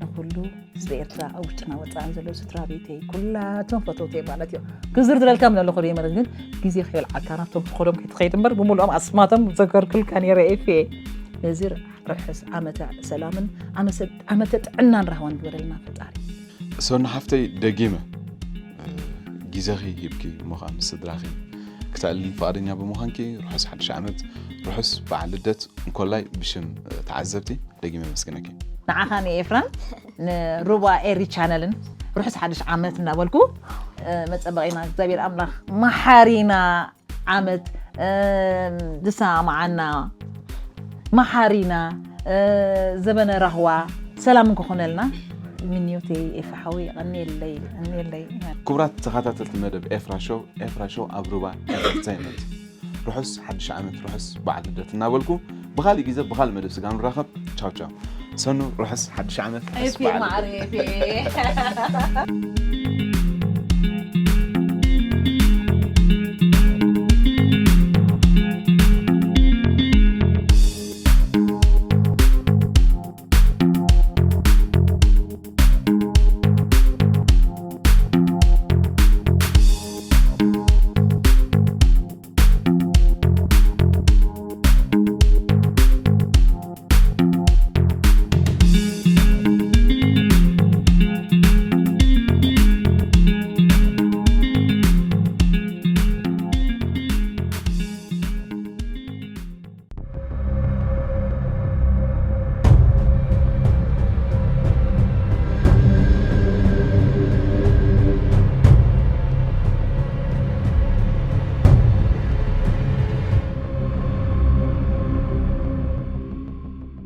ንኩሉ ህዝቢ ኤርትራ ኣብ ውሽጥና ወፃእን ዘለዉ ስድራ ቤተይ ኩላቶም ፈተውተይ ማለት እዮም ክዝርዝረልካ ምን ኣለኹ ዶ ማለት ግን ግዜ ከይበልዓካ ናብቶም ትኸዶም ከይትኸይድ እምበር ብምሉኦም ኣስማቶም ዘከርኩልካ ነይረ ኤፍየ ነዚ ርሑስ ዓመተ ሰላምን ዓመተ ጥዕናን ራህዋን ይግበረልና ፈጣሪ። ሶኒ ሓፍተይ ደጊመ ግዜኺ ሂብኪ እሞ ከዓ ምስ ስድራኺ ክተዕልልኒ ፍቓደኛ ብምዃንኪ ርሑስ ሓድሽ ዓመት ርሑስ በዓል ልደት እንኮላይ ብሽም ተዓዘብቲ ደጊመ የመስግነኪ። ንዓኻ ንኤፍራም ንሩባ ኤሪ ቻነልን ርሑስ ሓድሽ ዓመት እናበልኩ መፀበቒና እግዚኣብሔር ኣምላኽ መሓሪና ዓመት ዝሰማማዓና መሓሪና ዘበነ ራህዋ ሰላም እንክኾነልና ምንዮተይ ኤፍሓወይ ቀኒየለይ ቀኒየለይ ክቡራት ተኸታተልቲ መደብ ኤፍራ ሾው ኤፍራ ሾው ኣብ ሩባ ኤንተርቴይንመንት ርሑስ ሓድሽ ዓመት ርሑስ በዓል ልደት እናበልኩ ብኻሊእ ግዜ ብኻሊእ መደብ ስጋ ንራኸብ ቻው ቻው ሰኑ ርሑስ ሓድሽ ዓመት። ኤፊ ማዕረ ኤፊ።